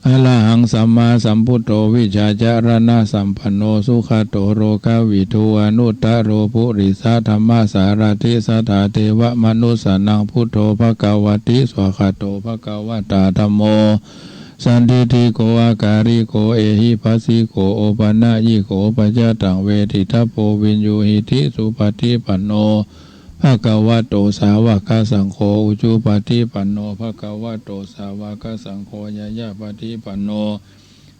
อะระหัง สัมมาสัมพุทโธ วิชชาจารณะสัมปันโน สุขะโต โลกะวิทู อนุตตะโร ปุริสะธัมมะสารถิ สัทธาเทวะมนุสสานัง พุทโธ ภะคะวะติ สวากขาโต ภะคะวะตา ธัมโม Sandiṭṭhiko akāliko ehipassiko opanayiko paccattaṃ veditabbo viññūhīti. Supaṭipanno bhagavato sāvakasaṅgho, ujupaṭipanno bhagavato sāvakasaṅgho, ñāyapaṭipanno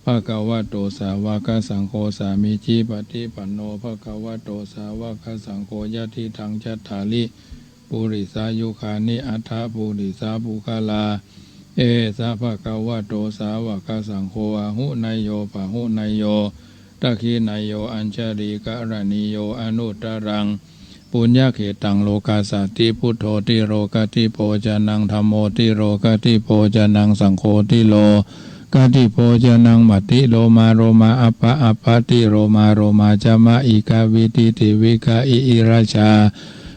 bhagavato sāvakasaṅgho, sāmīcipaṭipanno bhagavato sāvakasaṅgho, yadidaṃ cattāri purisayugāni aṭṭha purisapuggalā, esa bhagavato sāvakasaṅgho, āhuneyyo pāhuneyyo dakkhiṇeyyo añjalikaraṇīyo anuttaraṃ puññakkhettaṃ lokassāti. Buddho tilokaṭṭhipo janaṃ, dhammo tilokaṭṭhipo janaṃ, saṅgho tilokaṭṭhipo janaṃ, matthi lomā lomā appa appaṭi lomā lomā ca ma ikavīti tivikā i irajā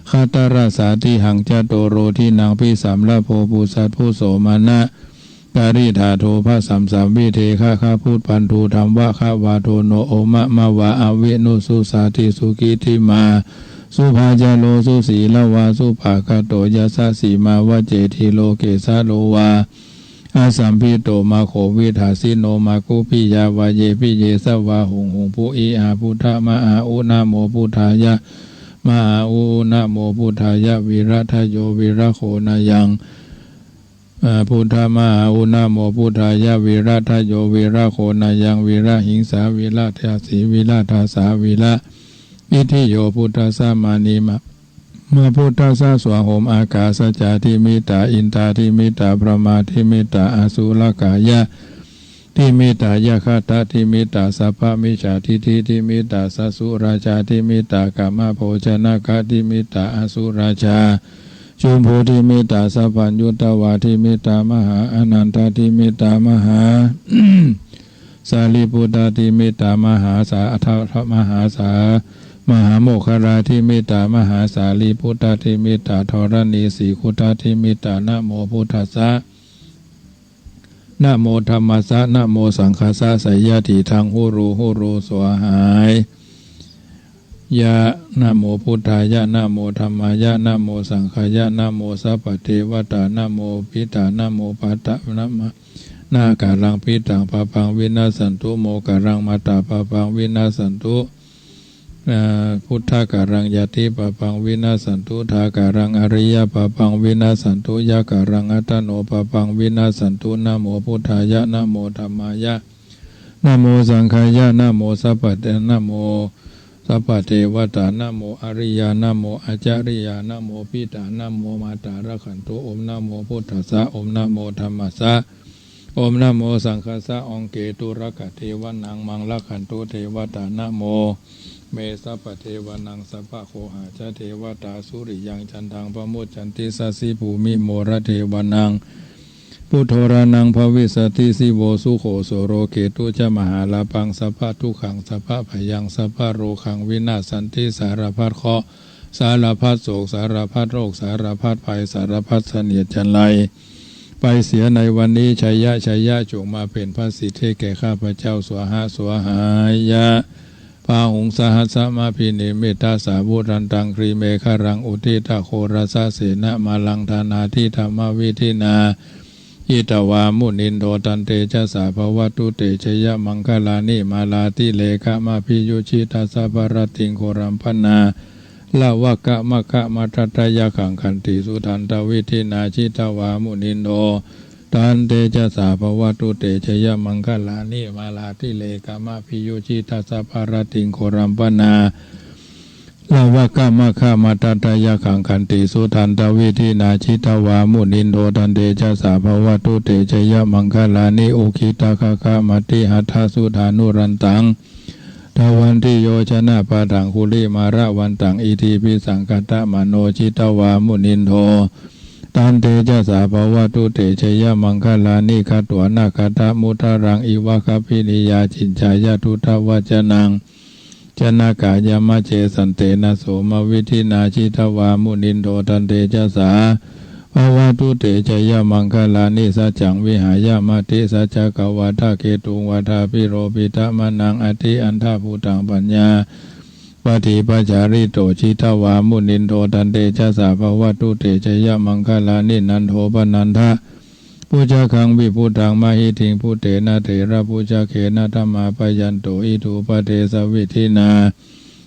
khatarajjā tihaṃ caturo dinaṃ pisaṃ labho phussaphussomana karīdhā dobhasaṃ saṃvidhe khagga bhū bandhū dhammaggavā dono omamavā avinussussāti. Sukhī dhimā subhāyaro susīlavā subhāgato yasassi mā vacce dhīro kesaro vā asambhito maggo vidhāsino magguppiya vā ye piye savāhuṃ huṃ bhuiyā buddha ma a u namo buddhāya ma a u namo buddhāya viradayo viragoṇayaṃ buddha ma a u namo buddhāya viradayo viragoṇayaṃ virahiṃsā viradāsī viradāsā viraitthiyo buddhassa mānī mama buddhassa swāhoma. Ākāsañca dimmittā indadimmittā brahmadimmittā asulakāyadimmittā yakkhadimmittā sabbamijjhādiṭṭhidimmittā sasurājjādimmittā kammabhojanagādimmittā asurājjā jumbodimmittā sabbaññutappādimmittā mahāānandadimmittā mahāsāriputtadimmittā mahāsā mahāsā mahāmoggallādimmittā mahāsāriputtadimmittā dharaṇīsīkuttadimmittā. Namo buddhassa, namo dhammassa, namo saṅghassa. Seyyathīdaṃ. Huru huru สวาหาย ยะ namo buddhāya, namo dhammāya, namo saṅghāya, namo sabbadevatā, namo pittā, namo pata, nama nākaraṃ pittaṃ pāpaṃ vinassantu, mokkaraṃ mātā pāpaṃ vinassantu, buddhakaraṃ ñātipāpaṃ vinassantu, dhākaraṃ ariyapāpaṃ vinassantu, yakkhāraṃ attano pāpaṃ vinassantu. Namo buddhāya, namo dhammāya, namo saṅghāya, namo sabbate, namo sabbadevatā, namo ariyā, namo ācariyā, namo pittā, namo mātā rakkhantu. Om namo buddhassa, om namo dhammassa, om namo saṅghassa. Aṅgetu rakkhadevaṃ, maṃ rakkhantu devatā. Namo me sabbadevaṃ, sabbagohā ca devatā, suriyaṃ candaṃ pamuñcanti, sasibhūmi moradevanaṃ buddho rāṇaṃ bhavissati. Sivo sukho suro ketu ca, mahālāpaṃ sabbadukkhaṃ sabbabhayaṃ sabbarogaṃ vinassanti. สารพัดเคราะห์ สารพัดโศก สารพัดโรค สารพัดภัย สารพัดเสนียดจัญไร ไปเสียในวันนี้ ชัยยะ ชัยยะ จงมาเป๋นพระสิทธิ์ให้แก่ข้าพเจ้า สวาหา สวาหายะ Bāhuṃ sahassamabhinimmitasāvudhantaṃ, grīmekhalaṃ uditaghorasasenamāraṃ, dānādidhammavidhinā jitavā munindo, tantejasā bhavatu te jayamaṅgalāni. Mārātirekamabhiyujjhitasabbarattiṃ, ghorampanāḷavakamakkhamathaddhayakkhaṃ, khantīsudantavidhinā jitavā munindo, tantejasā bhavatu te jayamaṅgalāni. Mārātirekamabhiyujjhitasabbarattiṃ, ghorampanāḷavakamakkhamathaddhayakkhaṃ, khantīsudantavidhinā jitavā munindo, tantejasā bhavatu te jayamaṅgalāni. Ukkhittakhaggamatihatthasudāruṇantaṃ, dhāvantiyojanapathaṅgulimālavantaṃ, iddhībhisaṅkhatamano jitavā munindo, tantejasā bhavatu te jayamaṅgalāni. Katvāna kaṭṭhamudaraṃ iva gabbhinīyā, ciñcāya duṭṭhavacanaṃ janakāyamajjhe, santena somavidhinā jitavā munindo, tantejasā bhavatu te jayamaṅgalāni. Saccaṃ vihāya matisaccakavādaketuṃ, vādābhiropitamanaṃ atiandhabhūtaṃ, paññāpadīpajalito jitavā munindo, tantejasā bhavatu te jayamaṅgalāni. Nandopanandabhujagena Bhujaṅgaṃ vibudhaṃ mahiddhiṃ, puttena therabhujaṅgena damāpayanto, iddhūpadesavidhinā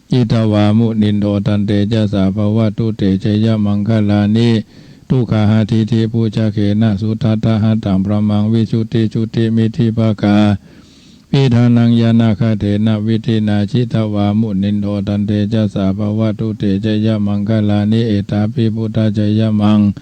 jitavā munindo, tantejasā bhavatu te jayamaṅgalāni. Duggāhadiṭṭhibhujagena sudaṭṭhahatthaṃ, brahmaṃ visuddhijutimiddhibakābhidhānaṃ, ñāṇāgadena vidhinā jitavā munindo, tantejasā bhavatu te jayamaṅgalāni. Etāpi buddhajayamaṅ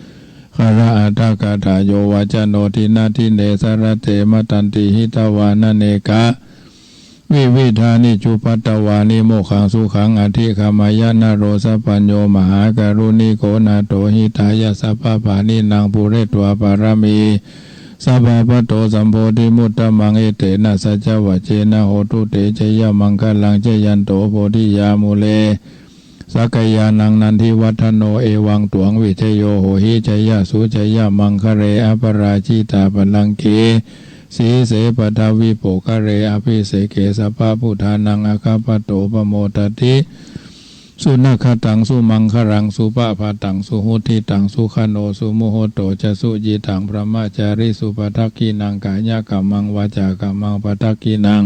galaaṭṭhagāthā, yo vācano dinadine sarate matandī, hitvānanekavividhāni cupaddavāni, mokkhaṃ sukhaṃ adhigameyya naro sapañño. Mahākāruṇiko nātho, hitāya sabbapāṇinaṃ, pūretvā pāramī sabbā, patto sambodhimuttamaṃ, etena saccavajjena, hotu te jayamaṅgalaṃ. Jayanto bodhiyā mūle, sakyānaṃ nandivaḍḍhano, evaṃ tvaṃ vijayo hohi, jayassu jayamaṅgale, aparājitapallaṅke, sīse paṭhavipokkhare, abhiseke sabbabuddhānaṃ, aggappatto pamodati. Sunakkhattaṃ sumaṅgalaṃ, supabhātaṃ suhuṭṭhitaṃ, sukhaṇo sumuhutto ca, suyiṭṭhaṃ brahmacārisu, padakkhiṇaṃ kāyakammaṃ, vācākammaṃ padakkhiṇaṃ,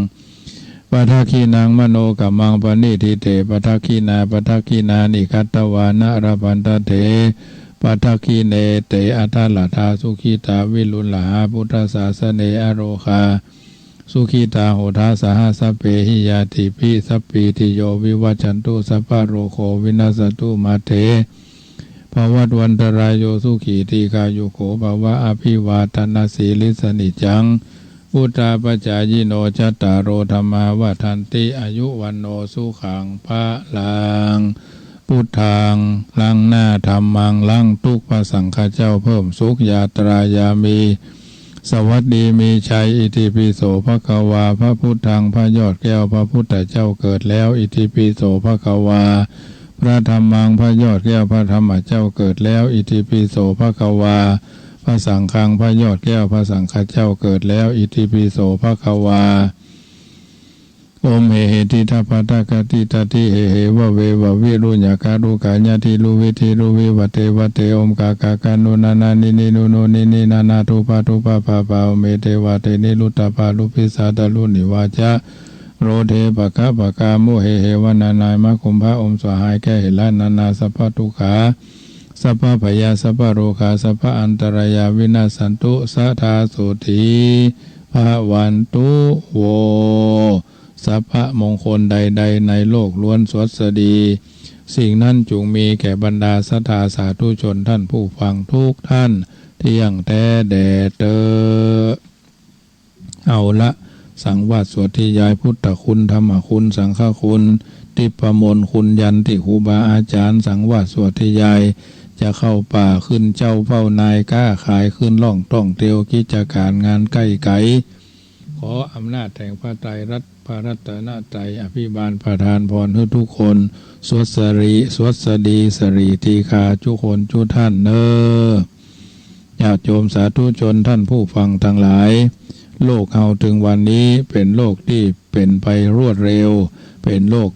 padakkhiṇaṃ manokammaṃ, paṇidhī te padakkhiṇā, padakkhiṇāni katvāna, labhantatthe padakkhiṇe. Te atthaladdhā sukhitā, viruḷhā buddhasāsane, arogā sukhitā hotha, saha sabbehi ñātibhi, sabbītiyo vivajjantu, sabbarogo vinassatu, mā te bhavatvantarāyo, sukhī dīghāyuko bhava. Abhivādanasīlissa niccaṃ vuḍḍhāpacāyino, cattāro dhammā vaḍḍhanti, āyu vaṇṇo sukhaṃ balaṃ. พุทธัง ล้างหน้า ธัมมัง ล้างทุกข์ พระสังฆเจ้า เพิ่มสุข ยาตรายามี สวัสดีมีชัย อิติปิโส ภะคะวา พระพุทธัง พระยอดแก้ว พระพุทธเจ้าเกิดแล้ว อิติปิโส ภะคะวา พระธัมมัง พระยอดแก้ว พระธรรมเจ้าเกิดแล้ว อิติปิโส ภะคะวา พระสังฆัง พระยอดแก้ว พระสังฆเจ้าเกิดแล้ว อิติปิโส ภะคะวา โอม เห เห ทิ ทะ พะ ทะ กะ ทิ ทะ ทิ เห เห วะ เว วะ วิ รุ ญะ กะ รุ กะ ญะ ทิ รุ วิ ทิ รุ วิ วะ เต วะ เต โอม กะ กะ กะ นุ นะ นะ นิ นิ นุ นุ นิ นิ นะ นะ ทุ พะ ทุ พะ พะ พะ โอม เม เต วะ เต นิ รุต ตะ พะ รุ ปิ สา ตะ รุ ณิ วา จะ โร เท ปะ กะ ปะ กา มุ เห เห วะ นะ นะ มะ คุม พะ โอม สวาหาย แก้เหละ นา นา สัพพะ ทุกขา สัพพะ พยา สัพพะ โรคา สัพพะ อันตรายา วินาสสันตุ สะ ทา โส ถี ภะ วัน ตุ โว สัพพะ มงคลใดๆ ในโลกล้วนสวัสดี สิ่งนั้นจุ่งมีแก่บรรดาศรัทธาสาธุชนท่านผู้ฟังทุกท่าน เตี้ยงแต๊แด่เต๊อะ เอาละ สังวาสสวดทยายพุทธคุณ ธรรมคุณ สังฆคุณ ทิพมนต์คุณยันติครูบาอาจ๋ารย์ สังวาสสวดทยาย จะเข้าป่าขึ้นเจ๊าเฝ้านาย ก๊าขายขึ้นล่องท่องเตียว กิจก๋ารงานใก้ไก๋ ขออำนาจแห่งพระไตรรัตน์ พระรัตนตรัย อภิบาลประทานพรหื้อทุกคน สวัสดี สวัสดี สะหลีตีคา จุคนจุท่านเน่อ ญาติโยมสาธุชนท่านผู้ฟังทั้งหลาย โลกเฮาเถิงวันนี้เป๋นโลกตี้เป๋นไปรวดเร็ว เป๋นโลก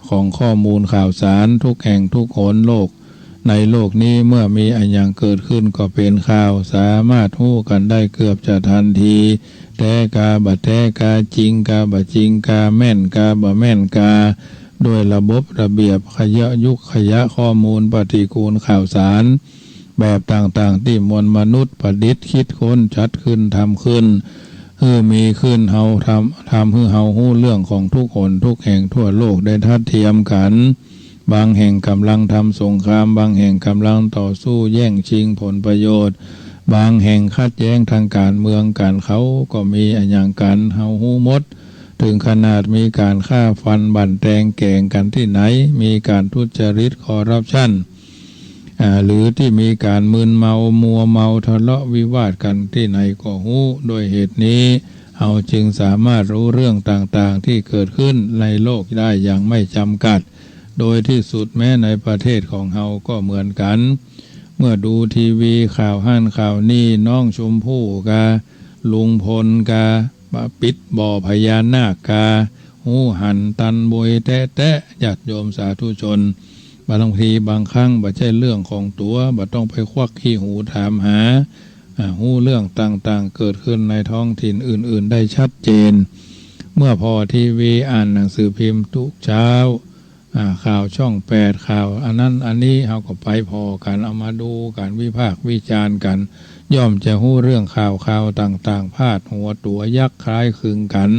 ของข้อมูลข่าวสาร ทุกแห่งทุกหน โลก ในโลกนี้เมื่อมีอะหยังเกิดขึ้นก็เป๋นข่าว สามารถฮู้กั๋นได้เกือบจะทันที แต๊กาบ่แต๊กา จริงกาบ่จริงกา แม่นกาบ่แม่นกา ด้วยระบบระเบียบ ขยะยุคขยะข้อมูล ปฏิกูลข่าวสาร แบบต่างๆ ตี้มวลมนุษย์ประดิษฐ์คิดค้นจัดขึ้นทำขึ้น หื้อมีขึ้น เฮาทำ ทำหื้อเฮาฮู้เรื่องของทุกหนทุกแห่งทั่วโลกได้ทัดเทียมกั๋น บางแห่งก่ำลังทำสงคราม บางแห่งก่ำลังต่อสู้แย่งชิงผลประโยชน์ บางแห่งขัดแย้งทางก๋านเมืองกั๋น เขาก็มีอะหยังกั๋น เฮาฮู้หมด เถิงขนาดมีก๋านฆ่าฟันบั่นแตงแก๋งกั๋นตี้ไหน มีก๋านทุจริตคอร์รัปชัน อ่า หรือตี้มีก๋านมึนเมามัวเมาทะเลาะวิวาทกั๋นตี้ไหนก็ฮู้ ด้วยเหตุนี้ เฮาจึงสามารถรู้เรื่องต่างๆ ตี้เกิดขึ้นในโลกได้อย่างไม่จำกัด โดยที่สุดแม้ในประเทศของเฮาก็เหมือนกั๋น เมื่อดูทีวีข่าวหั้นข่าวนี่ น้องชมพู่กา ลุงพลกา มาปิดบ่อพญานาคกา ฮู้หันตันบวยแต๊ๆ ญาติโยมสาธุชน บางทีบางครั้งบ่ใจ้เรื่องของตั๋ว บ่ต้องไปควักขี้หูถามหา อ่า ฮู้เรื่องต่างๆ เกิดขึ้นในท้องถิ่นอื่นๆ ได้ชัดเจน เมื่อผ่อทีวี อ่านหนังสือพิมพ์ทุกเช้า อ่า ข่าวช่องแปด ข่าวอันนั้นอันนี้ เฮาก็ไปผ่อกั๋น เอามาดูกั๋น วิพากษ์วิจารณ์กั๋น ย่อมจะฮู้เรื่องข่าวคราวต่างๆ พาดหัวตั๋วยักษ์คล้ายคลึงกั๋น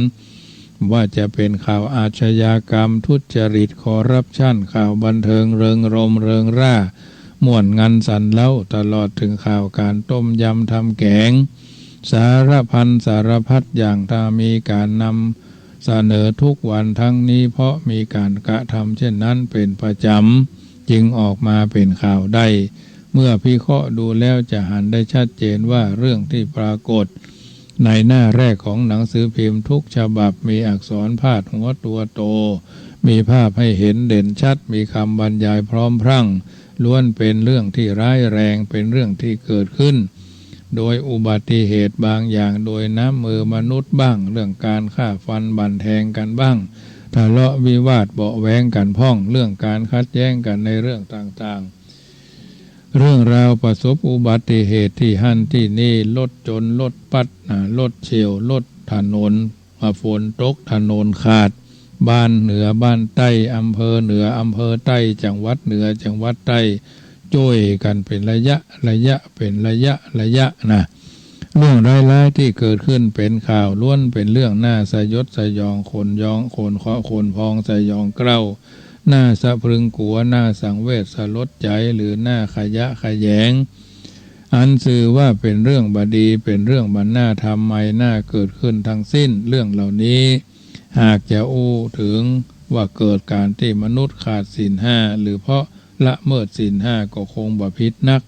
ว่าจะเป๋นข่าวอาชญากรรม ทุจริต คอร์รัปชัน ข่าวบันเทิงเริงรมย์เริงร่า ม่วนงันสันเล้า ตลอดเถิงข่าวก๋านต้มยำทำแก๋ง สารพันสารพัดอย่าง ถ้ามีก๋านนำเสนอทุกวัน ทั้งนี้เพราะมีก๋านกระทำเช่นนั้นเป๋นประจ๋ำ จึงออกมาเป๋นข่าวได้ เมื่อพิเคราะห์ดูแล้วจะหันได้ชัดเจนว่าเรื่องตี้ปรากฏในหน้าแรกของหนังสือพิมพ์ทุกฉบับ มีอักษรพาดหัวตั๋วโต มีภาพหื้อเห็นเด่นชัด มีกำบรรยายพร้อมพรั่ง ล้วนเป๋นเรื่องตี้ร้ายแรง เป๋นเรื่องตี้เกิดขึ้น โดยอุบัติเหตุบางอย่าง โดยน้ำมือมนุษย์บ้าง เรื่องก๋านฆ่าฟันบั่นแทงกั๋นบ้าง ทะเลาะวิวาทเบาะแว้งกั๋นพ่อง เรื่องก๋านขัดแย้งกั๋นในเรื่องต่างๆ เรื่องราวประสบอุบัติเหตุตี้หั้นตี้นี่ รถจน รถปั๊ด อ่า รถเฉี่ยว รถถนน อ่า ฝนตกถนนขาด บ้านเหนือบ้านใต้ อำเภอเหนืออำเภอใต้ จังหวัดเหนือจังหวัดใต้ จ้วยกั๋นเป๋นระยะระยะ เป๋นระยะระยะนะ เรื่องร้ายๆ ตี้เกิดขึ้นเป๋นข่าว ล้วนเป๋นเรื่องน่าสยดสยอง ขนยอง ขนเคาะ ขนพอง สยองเกล้า น่าสะพรึงกั๋ว น่าสังเวชสลดใจ๋ หรือน่าขยะแขยง อันจื้อว่าเป๋นเรื่องบ่ดี เป๋นเรื่องบ่น่าทำไม น่าเกิดขึ้นทั้งสิ้น เรื่องเหล่านี้ หากจะอู้เถิงว่าเกิดก๋านตี้มนุษย์ขาดศีลห้า หรือเพราะละเมิดศีลห้า ก็คงบ่ผิดนัก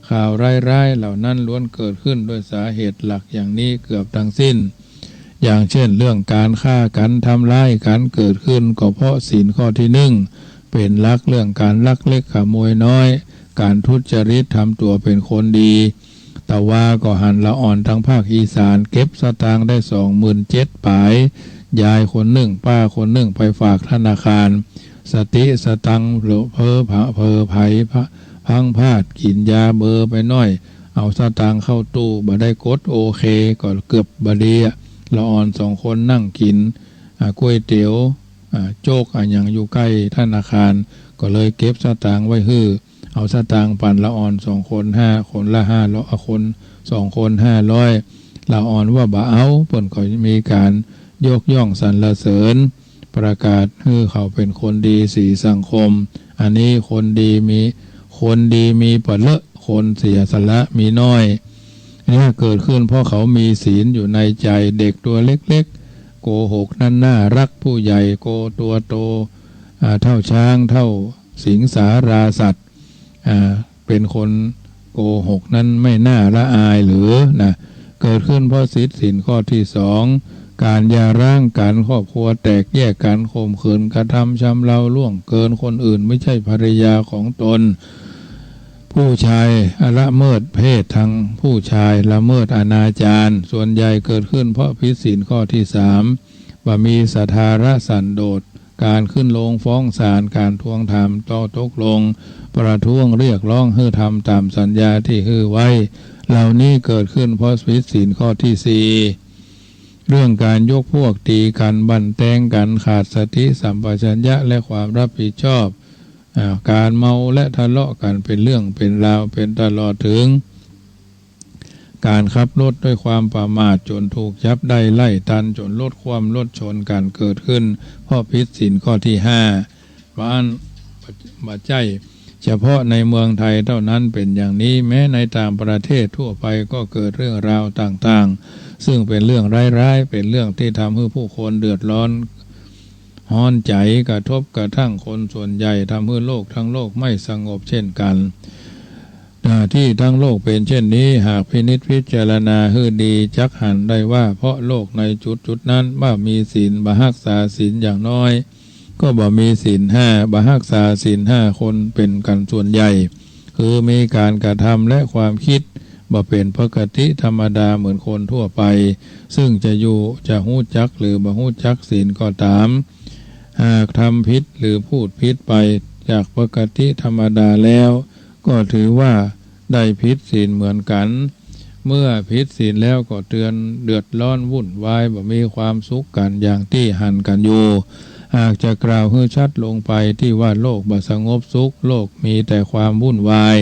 ข่าวร้ายๆ เหล่านั้นล้วนเกิดขึ้นด้วยสาเหตุหลักอย่างนี้เกือบทั้งสิ้น อย่างเช่น เรื่องก๋านฆ่ากั๋น ทำร้ายกั๋น เกิดขึ้นก็เพราะศีลข้อตี้นึ่งเป๋นหลัก เรื่องก๋านลักเล็กขโมยน้อย ก๋านทุจริต ทำตั๋วเป๋นคนดี ตะวาก็หันละอ่อนตางภาคอีสาน เก็บสตางค์ได้สองหมื่นเจ็ดป๋าย ยายคนนึ่ง ป้าคนนึ่ง ไปฝากธนาคาร สติสตังค์เผลอ เผลอ เผลอไผ พลั้งพลาด กิ๋นยาเบอร์ไปหน้อย เอาสตางค์เข้าตู้ บ่ได้กดโอเค ก็เกือบบ่ดีอะ ละอ่อนสองคนนั่งกิ๋น อ่า ก๋วยเตี๋ยว อ่า โจ๊กอะหยังอยู่ใก้ธนาคาร ก็เลยเก็บสตางค์ไว้หื้อ เอาสตางค์ปั๋นละอ่อนสองคนห้า คนละห้าร้อย อ่า คนสองคนห้าร้อย ละอ่อนว่าบ่เอา เปิ้นก็มีก๋านยกย่องสรรเสริญ ประกาศหื้อเขาเป๋นคนดีสีสังคม อันนี้คนดีมี คนดีมีบ่เยอะ คนเสียสละมีน้อย เนี่ยเกิดขึ้นเพราะเขามีศีลอยู่ในใจ๋ เด็กตั๋วเล็กๆ โกหกนั้นน่าฮัก ผู้ใหญ่โกตัวโต อ่า เท่าช้าง เท่าสิงสาราสัตว์ อ่า เป๋นคนโกหกนั้นไม่น่าละอายหรือนะ เกิดขึ้นเพราะผิดศีลข้อตี้สอง ก๋านหย่าร้างกั๋น ครอบครัวแตกแยกกั๋น ข่มขืน กระทำชำเรา ล่วงเกินคนอื่น ไม่ใช่ภรรยาของตน ผู้ชายละเมิดเพศทางผู้ชาย ละเมิดอนาจาร ส่วนใหญ่เกิดขึ้นเพราะผิดศีลข้อตี้สาม บ่มีศรัทธาละสันโดษ ก๋านขึ้นโฮงฟ้องศาล ก๋านทวงถามข้อตกลง ประท้วงเรียกร้องหื้อทำต๋ามสัญญาตี้หื้อไว้ เหล่านี้เกิดขึ้นเพราะผิดศีลข้อตี้สี่ เรื่องก๋านยกพวกตี๋กั๋น บั่นแตงกั๋น ขาดสติสัมปชัญญะและความรับผิดชอบ อ่า ก๋านเมาและทะเลาะกั๋นเป๋นเรื่องเป๋นราว เป๋นตลอดเถิง ก๋านขับรถด้วยความประมาทจ๋นถูกจับได้ไล่ตัน จ๋นรถคว่ำรถชนกั๋น เกิดขึ้นเพราะผิดศีลข้อตี้ห้า บ่อั้น บ่ใจ้เฉพาะในเมืองไทยเต้านั้นเป๋นอย่างนี้ แม้ในต่างประเทศทั่วไปก็เกิดเรื่องราวต่างๆ ซึ่งเป๋นเรื่องร้ายๆ เป๋นเรื่องตี้ทำหื้อผู้คนเดือดร้อน ฮ้อนใจ๋ กระทบกระทั่งคนส่วนใหญ่ ทำหื้อโลกทั้งโลกไม่สงบเช่นกั๋น อ่า ตี้ทั้งโลกเป๋นเช่นนี้ หากพินิจพิจารณาหื้อดี จักหันได้ว่า เพราะโลกในจุดๆ นั้นบ่มีศีล บ่ฮักษาศีล อย่างน้อยก็บ่มีศีลห้า บ่ฮักษาศีลห้าคนเป๋นกั๋นส่วนใหญ่ คือมีก๋านกระทำและความกึ๊ดบ่เป๋นปกติธรรมดาเหมือนคนทั่วไป ซึ่งจะอยู่ จะฮู้จักหรือบ่ฮู้จักศีลก็ต๋าม หากทำผิดหรือพูดผิดไปจากปกติธรรมดาแล้ว ก็ถือว่าได้ผิดศีลเหมือนกั๋น เมื่อผิดศีลแล้วก็เดือด เดือดร้อนวุ่นวาย บ่มีความสุขกั๋นอย่างตี้หันกั๋นอยู่ หากจะกล่าวหื้อชัดลงไปตี้ว่าโลกบ่สงบสุข โลกมีแต่ความวุ่นวาย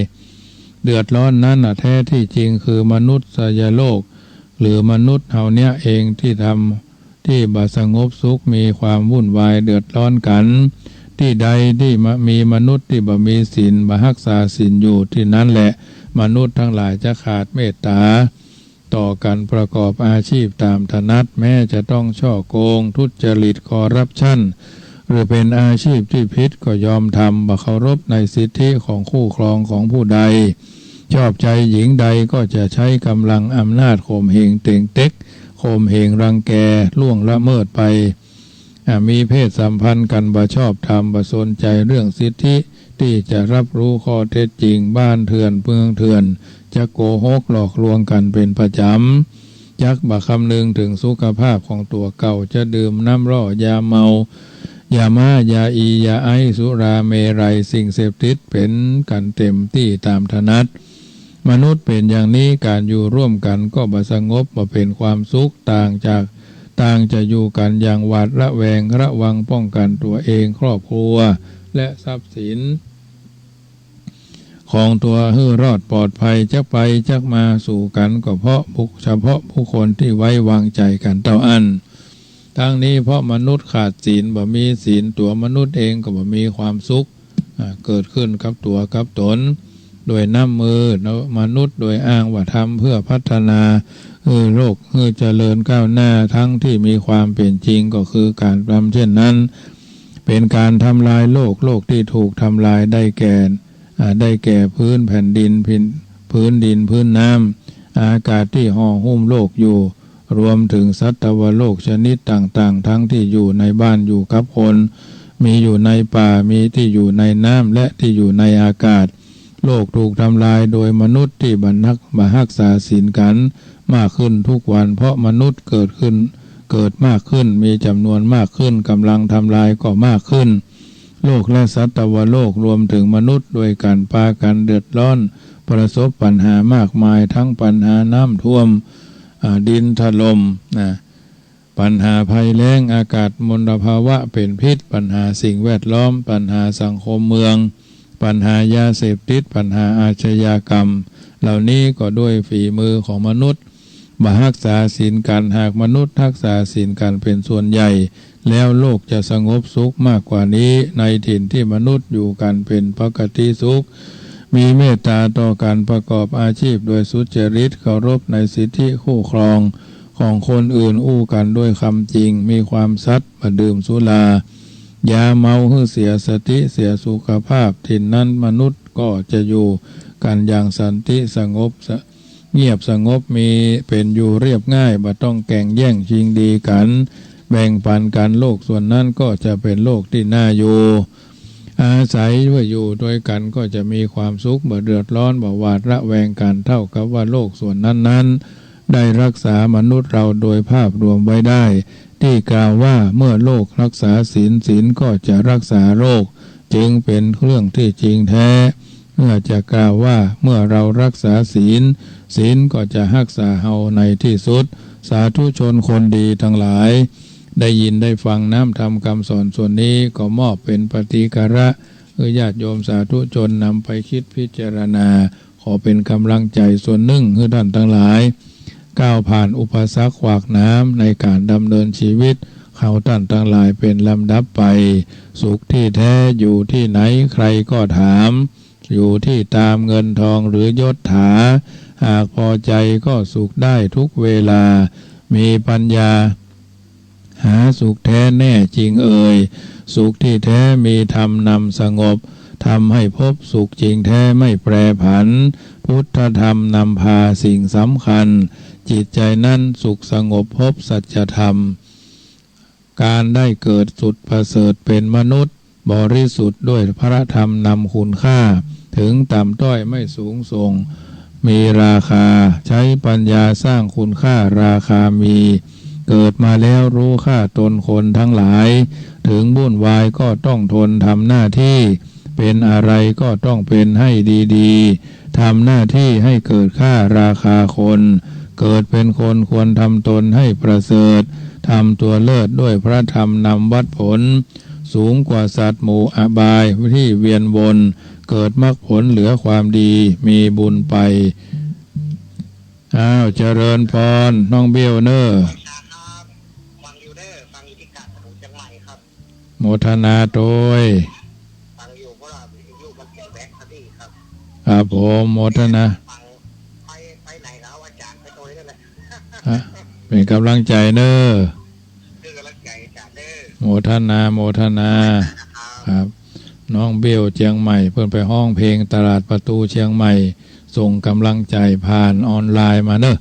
เดือดร้อนนั้นน่ะ แท้ที่จริงคือมนุษยโลก หรือมนุษย์เฮาเนี้ยเองตี้ทำ ตี้บ่สงบสุข มีความวุ่นวายเดือดร้อนกั๋น ตี้ใดตี้มะ- มีมนุษย์ตี้บ่มีศีล บ่ฮักษาศีลอยู่ ตี้นั้นแหละ มนุษย์ตังหลายจะขาดเมตต๋าต่อกั๋น ประกอบอาชีพต๋ามถนัด แม้จะต้องฉ้อโกง ทุจริต คอร์รัปชัน หรือเป๋นอาชีพตี้ผิดก็ยอมทำ บ่เคารพในสิทธิของคู่ครองของผู้ใด ชอบใจหญิงใดก็จะใจ๊ก๋ำลังอำนาจข่มเหงเต็งเต็ก ข่มเหงรังแก ล่วงละเมิดไป อ่า มีเพศสัมพันธ์กั๋นบ่ชอบธรรม บ่สนใจ๋เรื่องสิทธิตี้จะฮับฮู้ข้อเท็จจริง บ้านเถื่อนเมืองเถื่อน จะโกหกหลอกลวงกั๋นเป๋นประจ๋ำ จักบ่คำนึงเถิงสุขภาพของตั๋วเก่า จะดื่มน้ำร่อ ยาเมา ยาม้า ยาอี ยาไอซ์ สุรา เมรัย สิ่งเสพติดเป๋นกั๋นเต็มตี้ต๋ามถนัด มนุษย์เป๋นอย่างนี้ ก๋านอยู่ร่วมกั๋นก็บ่สงบ บ่เป๋นความสุข ต่างจาก ต่างจะอยู่กั๋นอย่างหวาดระแวง ระวังป้องกั๋นตั๋วเอง ครอบครัว และทรัพย์สินของตั๋วหื้อรอดปลอดภัย จักไปจักมาสู่กั๋นก็เพราะบุค- เฉพาะบุคคลตี้ไว้วางใจ๋กั๋นเต้าอั้น ทั้งนี้เพราะมนุษย์ขาดศีล บ่มีศีล ตั๋วมนุษย์เองก็บ่มีความสุข อ่า เกิดขึ้นกับตั๋วกับต๋น โดยน้ำมือมนุษย์ โดยอ้างว่าทำเพื่อพัฒนา เออ โลกหื้อเจริญก้าวหน้า ทั้งที่มีความเป๋นจริงก็คือก๋านทำเช่นนั้น เป๋นก๋านทำลายโลก โลกตี้ถูกทำลายได้แก่ อ่า ได้แก่พื้นแผ่นดิน พื้น- พื้นดิน พื้นน้ำ อากาศตี้ห่อหุ้มโลกอยู่ รวมเถิงสัตวโลกชนิดต่างๆ ทั้งตี้อยู่ในบ้านอยู่กับคน มีอยู่ในป่า มีตี้อยู่ในน้ำ และตี้อยู่ในอากาศ โลกถูกทำลายโดยมนุษย์ตี้บ่ฮัก- บ่ฮักษาศีลกั๋นมากขึ้นทุกวัน เพราะมนุษย์เกิดขึ้น เกิดมากขึ้น มีจ๋ำนวนมากขึ้น ก๋ำลังทำลายก็มากขึ้น โลกและสัตวโลกรวมเถิงมนุษย์ด้วยกั๋น ปากั๋นเดือดร้อน ประสบปัญหามากมาย ทั้งปัญหาน้ำท่วม อ่า ดินถล่ม นะ ปัญหาภัยแล้ง อากาศมลภาวะเป๋นพิษ ปัญหาสิ่งแวดล้อม ปัญหาสังคมเมือง ปัญหายาเสพติด ปัญหาอาชญากรรม เหล่านี้ก็ด้วยฝีมือของมนุษย์ บ่ฮักษาศีลกั๋น หากมนุษย์ฮักษาศีลกั๋นเป๋นส่วนใหญ่ แล้วโลกจะสงบสุขมากกว่านี้ ในถิ่นตี้มนุษย์อยู่กั๋นเป๋นปกติสุข มีเมตต๋าต่อกั๋น ประกอบอาชีพโดยสุจริต เคารพในสิทธิคู่ครองของคนอื่น อู้กั๋นด้วยกำจริง มีความสัตย์ บ่ดื่มสุรา ยาเมาหื้อเสียสติ เสียสุขภาพ ถิ่นนั้นมนุษย์ก็จะอยู่กั๋นอย่างสันติสงบ ส- เงียบสงบ มีเป๋นอยู่เรียบง่าย บ่ต้องแก่งแย่งชิงดีกั๋น แบ่งปั๋นกั๋น โลกส่วนนั้นก็จะเป๋นโลกตี้น่าอยู่ อาศัยว่าอยู่ด้วยกั๋นก็จะมีความสุข บ่เดือดร้อน บ่หวาดระแวงกั๋น เท่ากับว่าโลกส่วนนั้นๆ ได้ฮักษามนุษย์เราโดยภาพรวมไว้ได้ ตี้กล่าวว่าเมื่อโลกฮักษาศีล ศีลก็จะฮักษาโลก จึงเป๋นเรื่องตี้จริงแท้ เมื่อจะกล่าวว่าเมื่อเราฮักษาศีล ศีลก็จะฮักษาเฮาในตี้สุด สาธุชนคนดีตังหลาย ได้ยินได้ฟังน้ำธรรมกำสอนส่วนนี้ ก็มอบเป๋นปฏิการะ หื้อญาติโยมสาธุชนนำไปกึ๊ดพิจารณา ขอเป๋นก๋ำลังใจ๋ส่วนนึ่งหื้อต้านตังหลาย ก้าวผ่านอุปสรรคขวากหนามในก๋านดำเนินชีวิต เฮาต้านตังหลายเป๋นลำดับไป สุขตี้แท้อยู่ตี้ไหนใครก็ถาม อยู่ตี้ตามเงินทองหรือยศถา หากพอใจ๋ก็สุขได้ทุกเวลา มีปัญญา หาสุขแท้แน่จริงเอย สุขตี้แท้มีธรรมนำสงบ ทำให้พบสุขจริงแท้ไม่แปรผัน พุทธธรรมนำพาสิ่งสำคัญ จิตใจ๋นั้นสุขสงบพบสัจธรรม ก๋านได้เกิดสุดประเสริฐเป๋นมนุษย์ บริสุทธิ์ด้วยพระธรรมนำคุณค่า เถิงต่ำต้อยไม่สูงส่ง มีราคา ใช้ปัญญาสร้างคุณค่าราคามี เกิดมาแล้วรู้ค่าตนคนทั้งหลาย ถึงวุ่นวายก็ต้องทนทำหน้าตี้ เป็นอะไรก็ต้องเป็นให้ดีๆ ทำหน้าตี้หื้อเกิดค่าราคาคน เกิดเป๋นคนควรทำตนหื้อประเสริฐ ทำตั๋วเลิศด้วยพระธรรมนำวัดผล สูงกว่าสัตว์หมู่อบายตี้เวียนวน เกิดมรรคผลเหลือความดี มีบุญไป อ้าว เจริญปอน น้องเบี้ยวเน่อ ฟังอยู่เน่อ ฟังอยู่ตี้กาดหลวงเจียงใหม่ครับ โมทนาตวย ฟังอยู่เพราะว่าวิทยุมันเสียงแบตเตอรี่ครับ ครับผม โมทนา ฟัง ไป ไปไหนแล้วอาจ๋ารย์ไปตวยนั่นแหละ ฮะ เป๋นก๋ำลังใจ๋เน่อ เป๋นก๋ำลังใจ๋อาจ๋ารย์เน่อ โมทนา โมทนา ครับ ครับ น้องเบี้ยวเจียงใหม่ เปิ้นไปฮ้องเพลงตลาดประตูเจียงใหม่ ส่งก๋ำลังใจ๋ผ่านออนไลน์มาเน่อ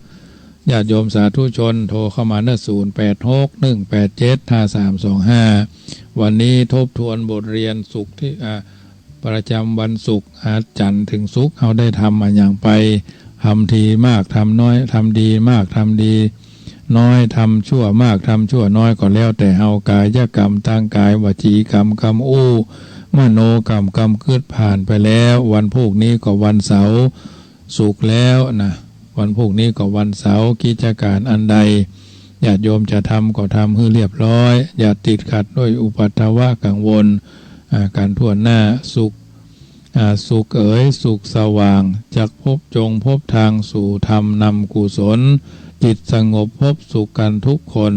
ญาติโยมสาธุชนโทรเข้ามาเน่อ ศูนย์แปดหก หนึ่งแปดเจ็ด ห้าสามสองห้า วันนี้ทบทวนบทเรียนศุกร์ตี้ อ่า ประจ๋ำวันศุกร์ อา จันทร์เถิงศุกร์ เฮาได้ทำมาหยังไป ทำดีมาก ทำน้อย ทำดีมาก ทำดีน้อย ทำชั่วมาก ทำชั่วน้อย ก็แล้วแต่เฮา กายกรรมตางก๋าย วจีกรรมกำอู้ มโนกรรมกำกึ๊ด ผ่านไปแล้ว วันพูกนี้ก็วันเสาร์ ศุกร์แล้วนะ วันพูกนี้ก็วันเสาร์ กิจก๋านอันใด ญาติโยมจะทำก็ทำหื้อเรียบร้อย อย่าติดขัดด้วยอุปัทวะกังวล อ่า กั๋นถ้วนหน้า สุข อ่า สุขเอ๋ย สุขสว่าง จักพบจงพบตางสู่ธรรมนำกุศล จิตสงบพบสุขกั๋นทุกคน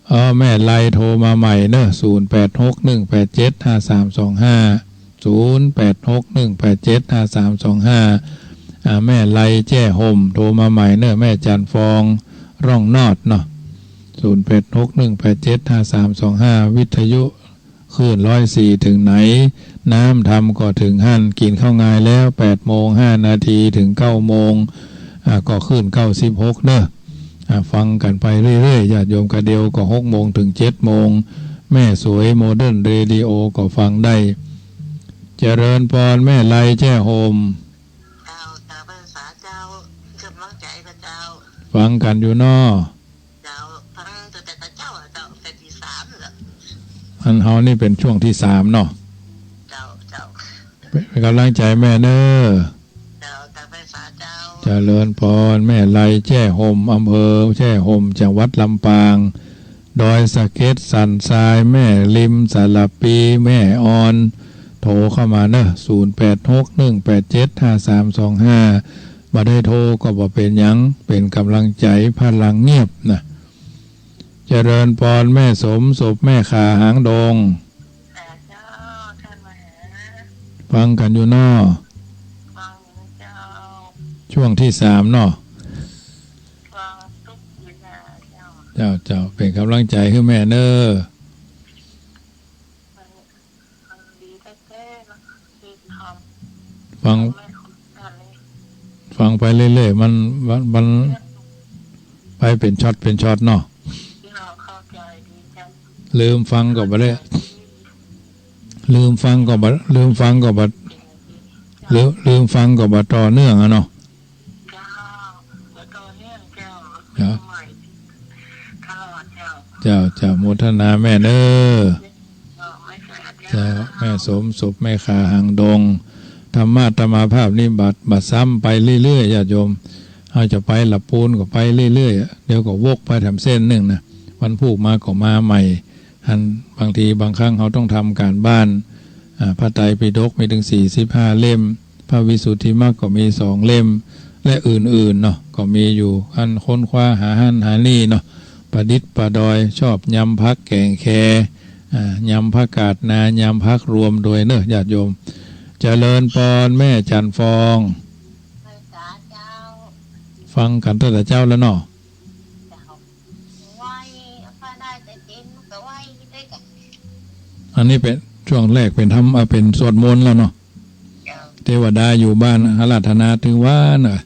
เออ แม่ไลโทรมาใหม่เนอะ ศูนย์แปดหก หนึ่งแปดเจ็ด ห้าสามสองห้า ศูนย์แปดหก หนึ่งแปดเจ็ด ห้าสามสองห้า อ่า แม่ไลแจ้ห่มโทรมาใหม่เนอะ แม่จันทร์ฟองร่องนอดเนาะ ศูนย์แปดหก หนึ่งแปดเจ็ด ห้าสามสองห้า วิทยุ คลื่นร้อยสี่เถิงไหน น้ำธรรมก็เถิงหั้น กิ๋นข้าวงายแล้ว แปดโมงห้านาทีเถิงเก้าโมง อ่า ก็คลื่นเก้าสิบหกเนอะ อ่า ฟังกั๋นไปเรื่อยๆ ญาติโยม กระเดียวก็หกโมงเถิงเจ็ดโมง แม่สวยโมเดิร์นเรดิโอก็ฟังได้ เจริญปอน แม่ไลแจ้ห่ม เจ้า เจ้าพรรษาเจ้า ก๋ำลังใจ๋กาเจ้า ฟังกั๋นอยู่เนาะ เจ้า ฟังตั้งแต่กาเจ้าอะเจ้า แต่ตีสามแล้ว อันเฮานี่เป๋นช่วงตี้สามเนาะ เจ้า เจ้า เป๋นก๋ำลังใจ๋แม่เนอะ เจ้า เจ้าพรรษาเจ้า เจริญปอน แม่ไลแจ้ห่ม อำเภอแจ้ห่ม จังหวัดลำปาง ดอยสะเก็ด สันทราย แม่ริม สารภี แม่ออน โทรเข้ามาเนอะ ศูนย์แปดหก หนึ่งแปดเจ็ด ห้าสามสองห้า บ่ได้โทรก็บ่เป๋นหยัง เป๋นก๋ำลังใจ๋ พลังเงียบนะ เจริญปอน แม่สม ศพแม่ขาหางดง เจ้า ท่านมาหา ฟังกั๋นอยู่เนาะ ฟังอยู่เจ้า ช่วงตี้สามเนาะ ฟังทุกเวลาเจ้า เจ้า เจ้า เป๋นก๋ำลังใจ๋หื้อแม่เนอะ ฟังดีแต๊ๆ นะ ฟัง ฟังไปเรื่อยๆ มัน มัน มันไปเป๋นช็อตเป๋นช็อตเนาะ ลืมฟังก็บ่ได้ ลืมฟังก็บ่ ลืมฟังก็บ่ ลืม ลืมฟังก็บ่ต่อเนื่องอะเนาะ เจ้า บ่ต่อเนื่องเจ้า เจ้า ใหม่ ตลอดเจ้า เจ้า เจ้า โมทนาแม่เนอะ เจ้า แม่สม ศพแม่ขาหางดง ธรรมะอาตมาภาพนี่บ่ บ่ซ้ำ ไปเรื่อยๆ ญาติโยม เฮาจะไปละปูนก็ไปเรื่อยๆ เดี๋ยวก็วกไปแถมเส้นนึ่งนะ วันพูกมาก็มาใหม่ อันบางทีบางครั้งเฮาต้องทำก๋านบ้าน อ่า พระไตรปิฎกมีเถิงสี่สิบห้าเล่ม พระวิสุทธิมรรคก็มีสองเล่ม และอื่นๆ เนาะ ก็มีอยู่ อันค้นคว้าหาหั้นหานี่เนาะ ประดิษฐ์ประดอย ชอบยำผักแก๋งแค อ่า ยำผักกาดนา ยำผักรวมตวยเนอะ ญาติโยม เจริญปอน แม่จันทร์ฟอง พรรษาเจ้า ฟังกั๋นตั้งแต่เจ๊าแล้วเนาะ เจ้า ไหว้พระได้แต่เจ๊าก็ไหว้ได้กัน อันนี้เป๋นช่วงแรกเป๋นธรรม อ่า เป๋นสวดมนต์แล้วเนาะ เจ้า เทวดาอยู่บ้านอาราธนาตึงว่าเนอะ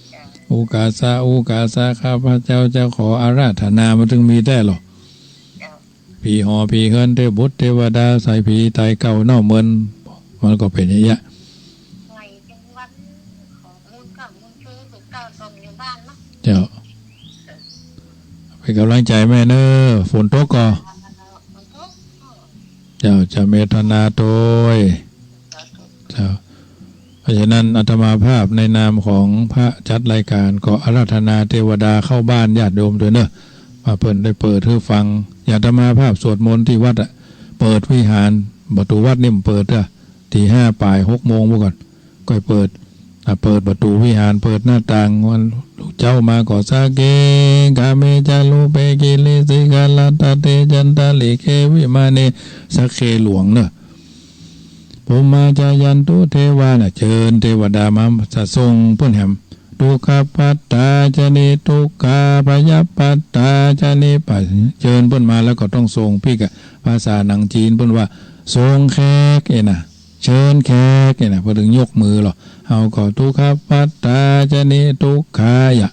เจ้า อุกาสะ อุกาสะ ข้าพเจ้าจะขออาราธนา มันตึงมีแต๊หรอ เจ้า ผีหอผีเฮือน เทพบุตรเทวดา ใส่ผีต๋ายเก่าเน่าเมิน มันก็เป๋นอย่างเงี้ย ไหว้เป๋นวัน ขอมูลเก่ามูลเก่า เป๋นเก่าส่งอยู่บ้านเนาะ เจ้า เป๋นก๋ำลังใจ๋แม่เนอะ ฝนตกก่อ ฝนตก เจ้า จะเมตนาโตย เจ้า เพราะฉะนั้นอาตมาภาพในนามของพระจัดรายการก็อาราธนาเตวดาเข้าบ้านญาติโยมตวยเนอะ ว่าเปิ้นได้เปิดหื้อฟัง อย่างอาตมาภาพสวดมนต์ตี้วัดอะ เปิดวิหาร ประตู๋วัดนี่มันเปิดอะ ตีห้าป๋าย หกโมงพู้นก่อน ก่อยเปิด อ่ะ เปิดประตู๋วิหาร เปิดหน้าต่าง วันเจ๊ามาก็ สักเข กาเม จารูปเข กิริสิขรัตเต จันตาลิเข วิมาเน สักเขหลวงเนอะ ภูมิมาจายันตุเทวา น่ะ เจิญเตวดามา จะส่งเปิ้นแหม ทุกขปัตตาจะนิทุกขา ภยปัตตาจะนิปะ เจิญเปิ้นมาแล้วก็ต้องส่งปิ๊กอะ ภาษาหนังจีนเปิ้นว่า ส่งแขก เอ้ยนะ เชิญแขก เอ้ยนะ เปิ้นถึงยกมือหรอ เฮาก็ ทุกขปัตตาจะนิทุกขายะ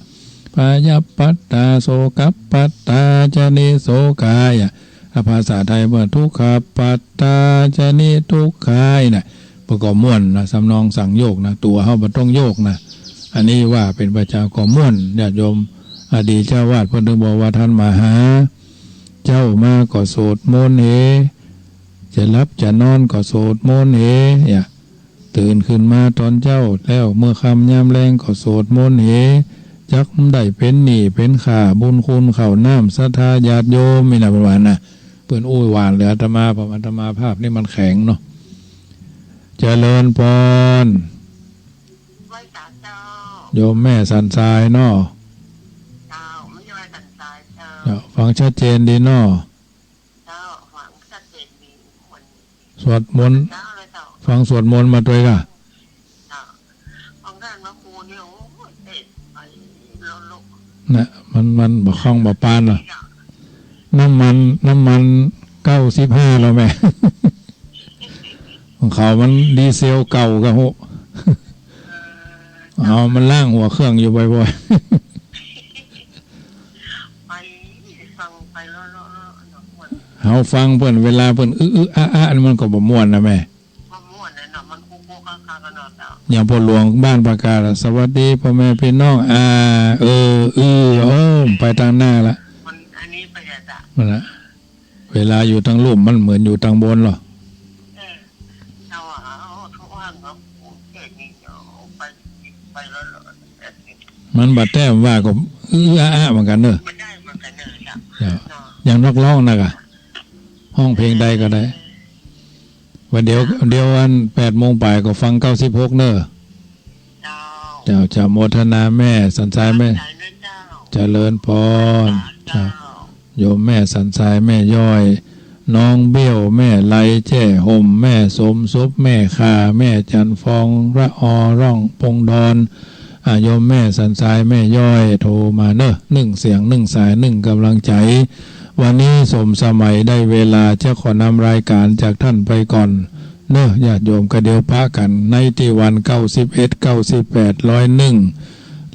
ภยปัตตา โสกปัตตาจะนิโสกายะ ถ้าภาษาไทยว่า ทุกขปัตตาจะนิทุกขายะ เปิ้นก็ม่วนนะ ทำนองสั่งโยกนะ ตั๋วเฮาบ่ต้องโยกนะ อันนี้ว่าเป๋นประจำก็ม่วน ญาติโยม อดีตเจ้าอาวาสเปิ้นถึงบอกว่า ท่านมหา เจ๊ามาก็สวดมนต์เห จะหลับจะนอนก็สวดมนต์เห เนี่ย ตื่นขึ้นมาต๋อนเจ๊าแล้ว เมื่อค่ำยามแลงก็สวดมนต์เห จักได้เป๋นหนี้เป๋นค่าบุญคุณข้าวน้ำศรัทธาญาติโยม นี่นะ เปิ้นว่านะ เปิ้นอู้หวานเหลืออาตมา เพราะอาตมาภาพนี่มันแข็งเนาะ เจริญพร ไหว้สาเจ้า โยมแม่สันทรายเนาะ เจ้า ไม่ใช่ไหว้สันทรายเจ้า เจ้า ฟังชัดเจนดีเนาะ เจ้า ฟังชัดเจนดี เหมือน สวดมนต์ เจ้าเลยเจ้า ฟังสวดมนต์มาตวยก่ะ เจ้า ฟังท่านพระครูเนี่ย โอ้ย เตะไปโลก น่ะ มัน มันบ่คล่องบ่ปานหรอก น้ำมัน น้ำมันเก้าสิบห้าแล้วแม่ ของเขามันดีเซลเก่าก่ะ โห เอามันล้างหัวเครื่องอยู่บ่อยๆ ไปฟังไปเลาะๆๆๆ เฮาฟังเปิ้น เวลาเปิ้นอึๆอะๆ นี่มันก็บ่ม่วนนะแม่ บ่ม่วนนะเนาะ มันคุกๆคักๆกันเนาะเจ้า อย่างพ่อหลวงบ้านประกาศอะ สวัสดีพ่อแม่พี่น้อง อ่า เออ อือ โอ้ ไปตางหน้าละ มันอันนี้ไปอะเจ้า นั่นละ เวลาอยู่ตางลุ่มมันเหมือนอยู่ตางบนหรอ เออ เจ้าอะ เอา เขาว่าเนาะ โอ้ แค่นี้เนาะ ไป ไปเลาะๆ มันบ่แต้มว่าก็อื้ออ้าๆเหมือนกั๋นเนอะ มันได้เหมือนกั๋นเนอะเจ้า เจ้า เนาะ อย่างนักฮ้องนะก่ะ ฮ้องเพลงใดก็ได้ วันเดียว เดี๋ยววันแปดโมงป๋ายก็ฟังเก้าสิบหกเนอะ เจ้า เจ้า เจ้า โมทนาแม่ สันทรายแม่ เจ้า เจริญพร เจ้า เจ้า โยมแม่สันทราย แม่ย้อย น้องเบี้ยว แม่ไล แจ้ห่ม แม่สมทรัพย์ แม่ข่า แม่จันทร์ฟอง ละออ ร่อง ปงดอน อ่า โยมแม่สันทราย แม่ย้อย โทรมาเนอะ นึ่งเสียง นึ่งสาย นึ่งกำลังใจ๋ วันนี้สมสมัยได้เวลา จะขอนำรายการจากท่านไปก่อน เนอะ ญาติโยม กะเดี๋ยวปะกั๋นในตี้วัน เก้าสิบเอ็ด เก้าสิบแปด ร้อยเอ็ด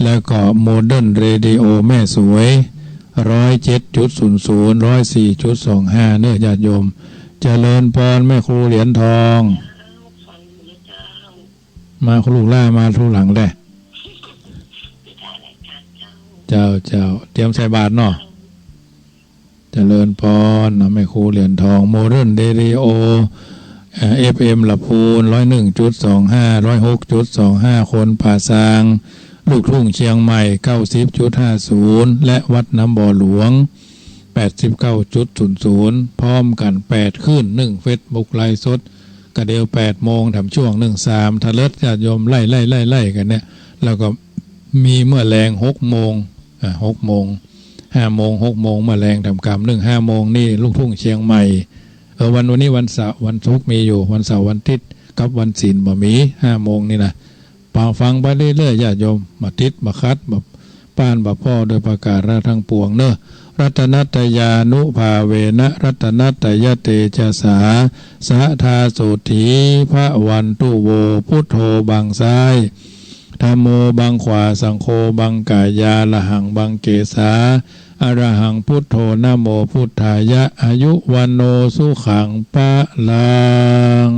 แล้วก็โมเดิร์นเรดิโอแม่สวย ร้อยเจ็ดจุดศูนย์ศูนย์ ร้อยสี่จุดสองห้า เนอะ ญาติโยม เจริญพร แม่ครูเหรียญทอง มา ลูกหล้านมาทุกหลังแหละ เจ้า เจ้า เตรียมใส่บาตรเนาะ เจริญพรเนาะ แม่ครูเหรียญทอง โมเดิร์นเรดิโอ เอ่อ เอฟเอ็ม ลำพูน ร้อยหนึ่งจุดสองห้า ร้อยหกจุดสองห้า คนป่าซาง ลูกทุ่งเชียงใหม่ เก้าสิบจุดห้าศูนย์ และวัดน้ำบ่อหลวง แปดสิบเก้าจุดศูนย์ศูนย์ พร้อมกั๋นแปดคลื่น นึ่งเฟซบุ๊กไลฟ์สด กะเดี๋ยวแปดโมง แถมช่วงนึ่งสาม ถ้าเลิศญาติโยมไล่ ไล่ ไล่ ไล่กั๋นเนี่ย แล้วก็มีเมื่อแลงหกโมง อ่า หกโมง ห้าโมง หกโมง เมื่อแลง แถมกำนึ่ง ห้าโมงนี่ลูกทุ่งเชียงใหม่ เออ วัน วันนี้วันเสาร์ วันศุกร์มีอยู่ วันเสาร์ วันอาทิตย์ กับวันศีลบ่มี ห้าโมงนี่นะ ฟัง ฟังไปเรื่อยๆ ญาติโยม บ่ติด บ่ขัด บ่ ป้านบ่พ้อโดยประการทั้งปวงเนอะ รัตนัตตยานุภาเวนะ รัตนัตตยเตจสา สะทาโสตถี ภะวันตุโว พุทโธบังซ้าย ธัมโมบังขวา สังโฆบังก๋ายา อะระหังบังเกสา อะระหังพุทโธ นะโมพุทธายะ อายุวัณโณสุขังพะลัง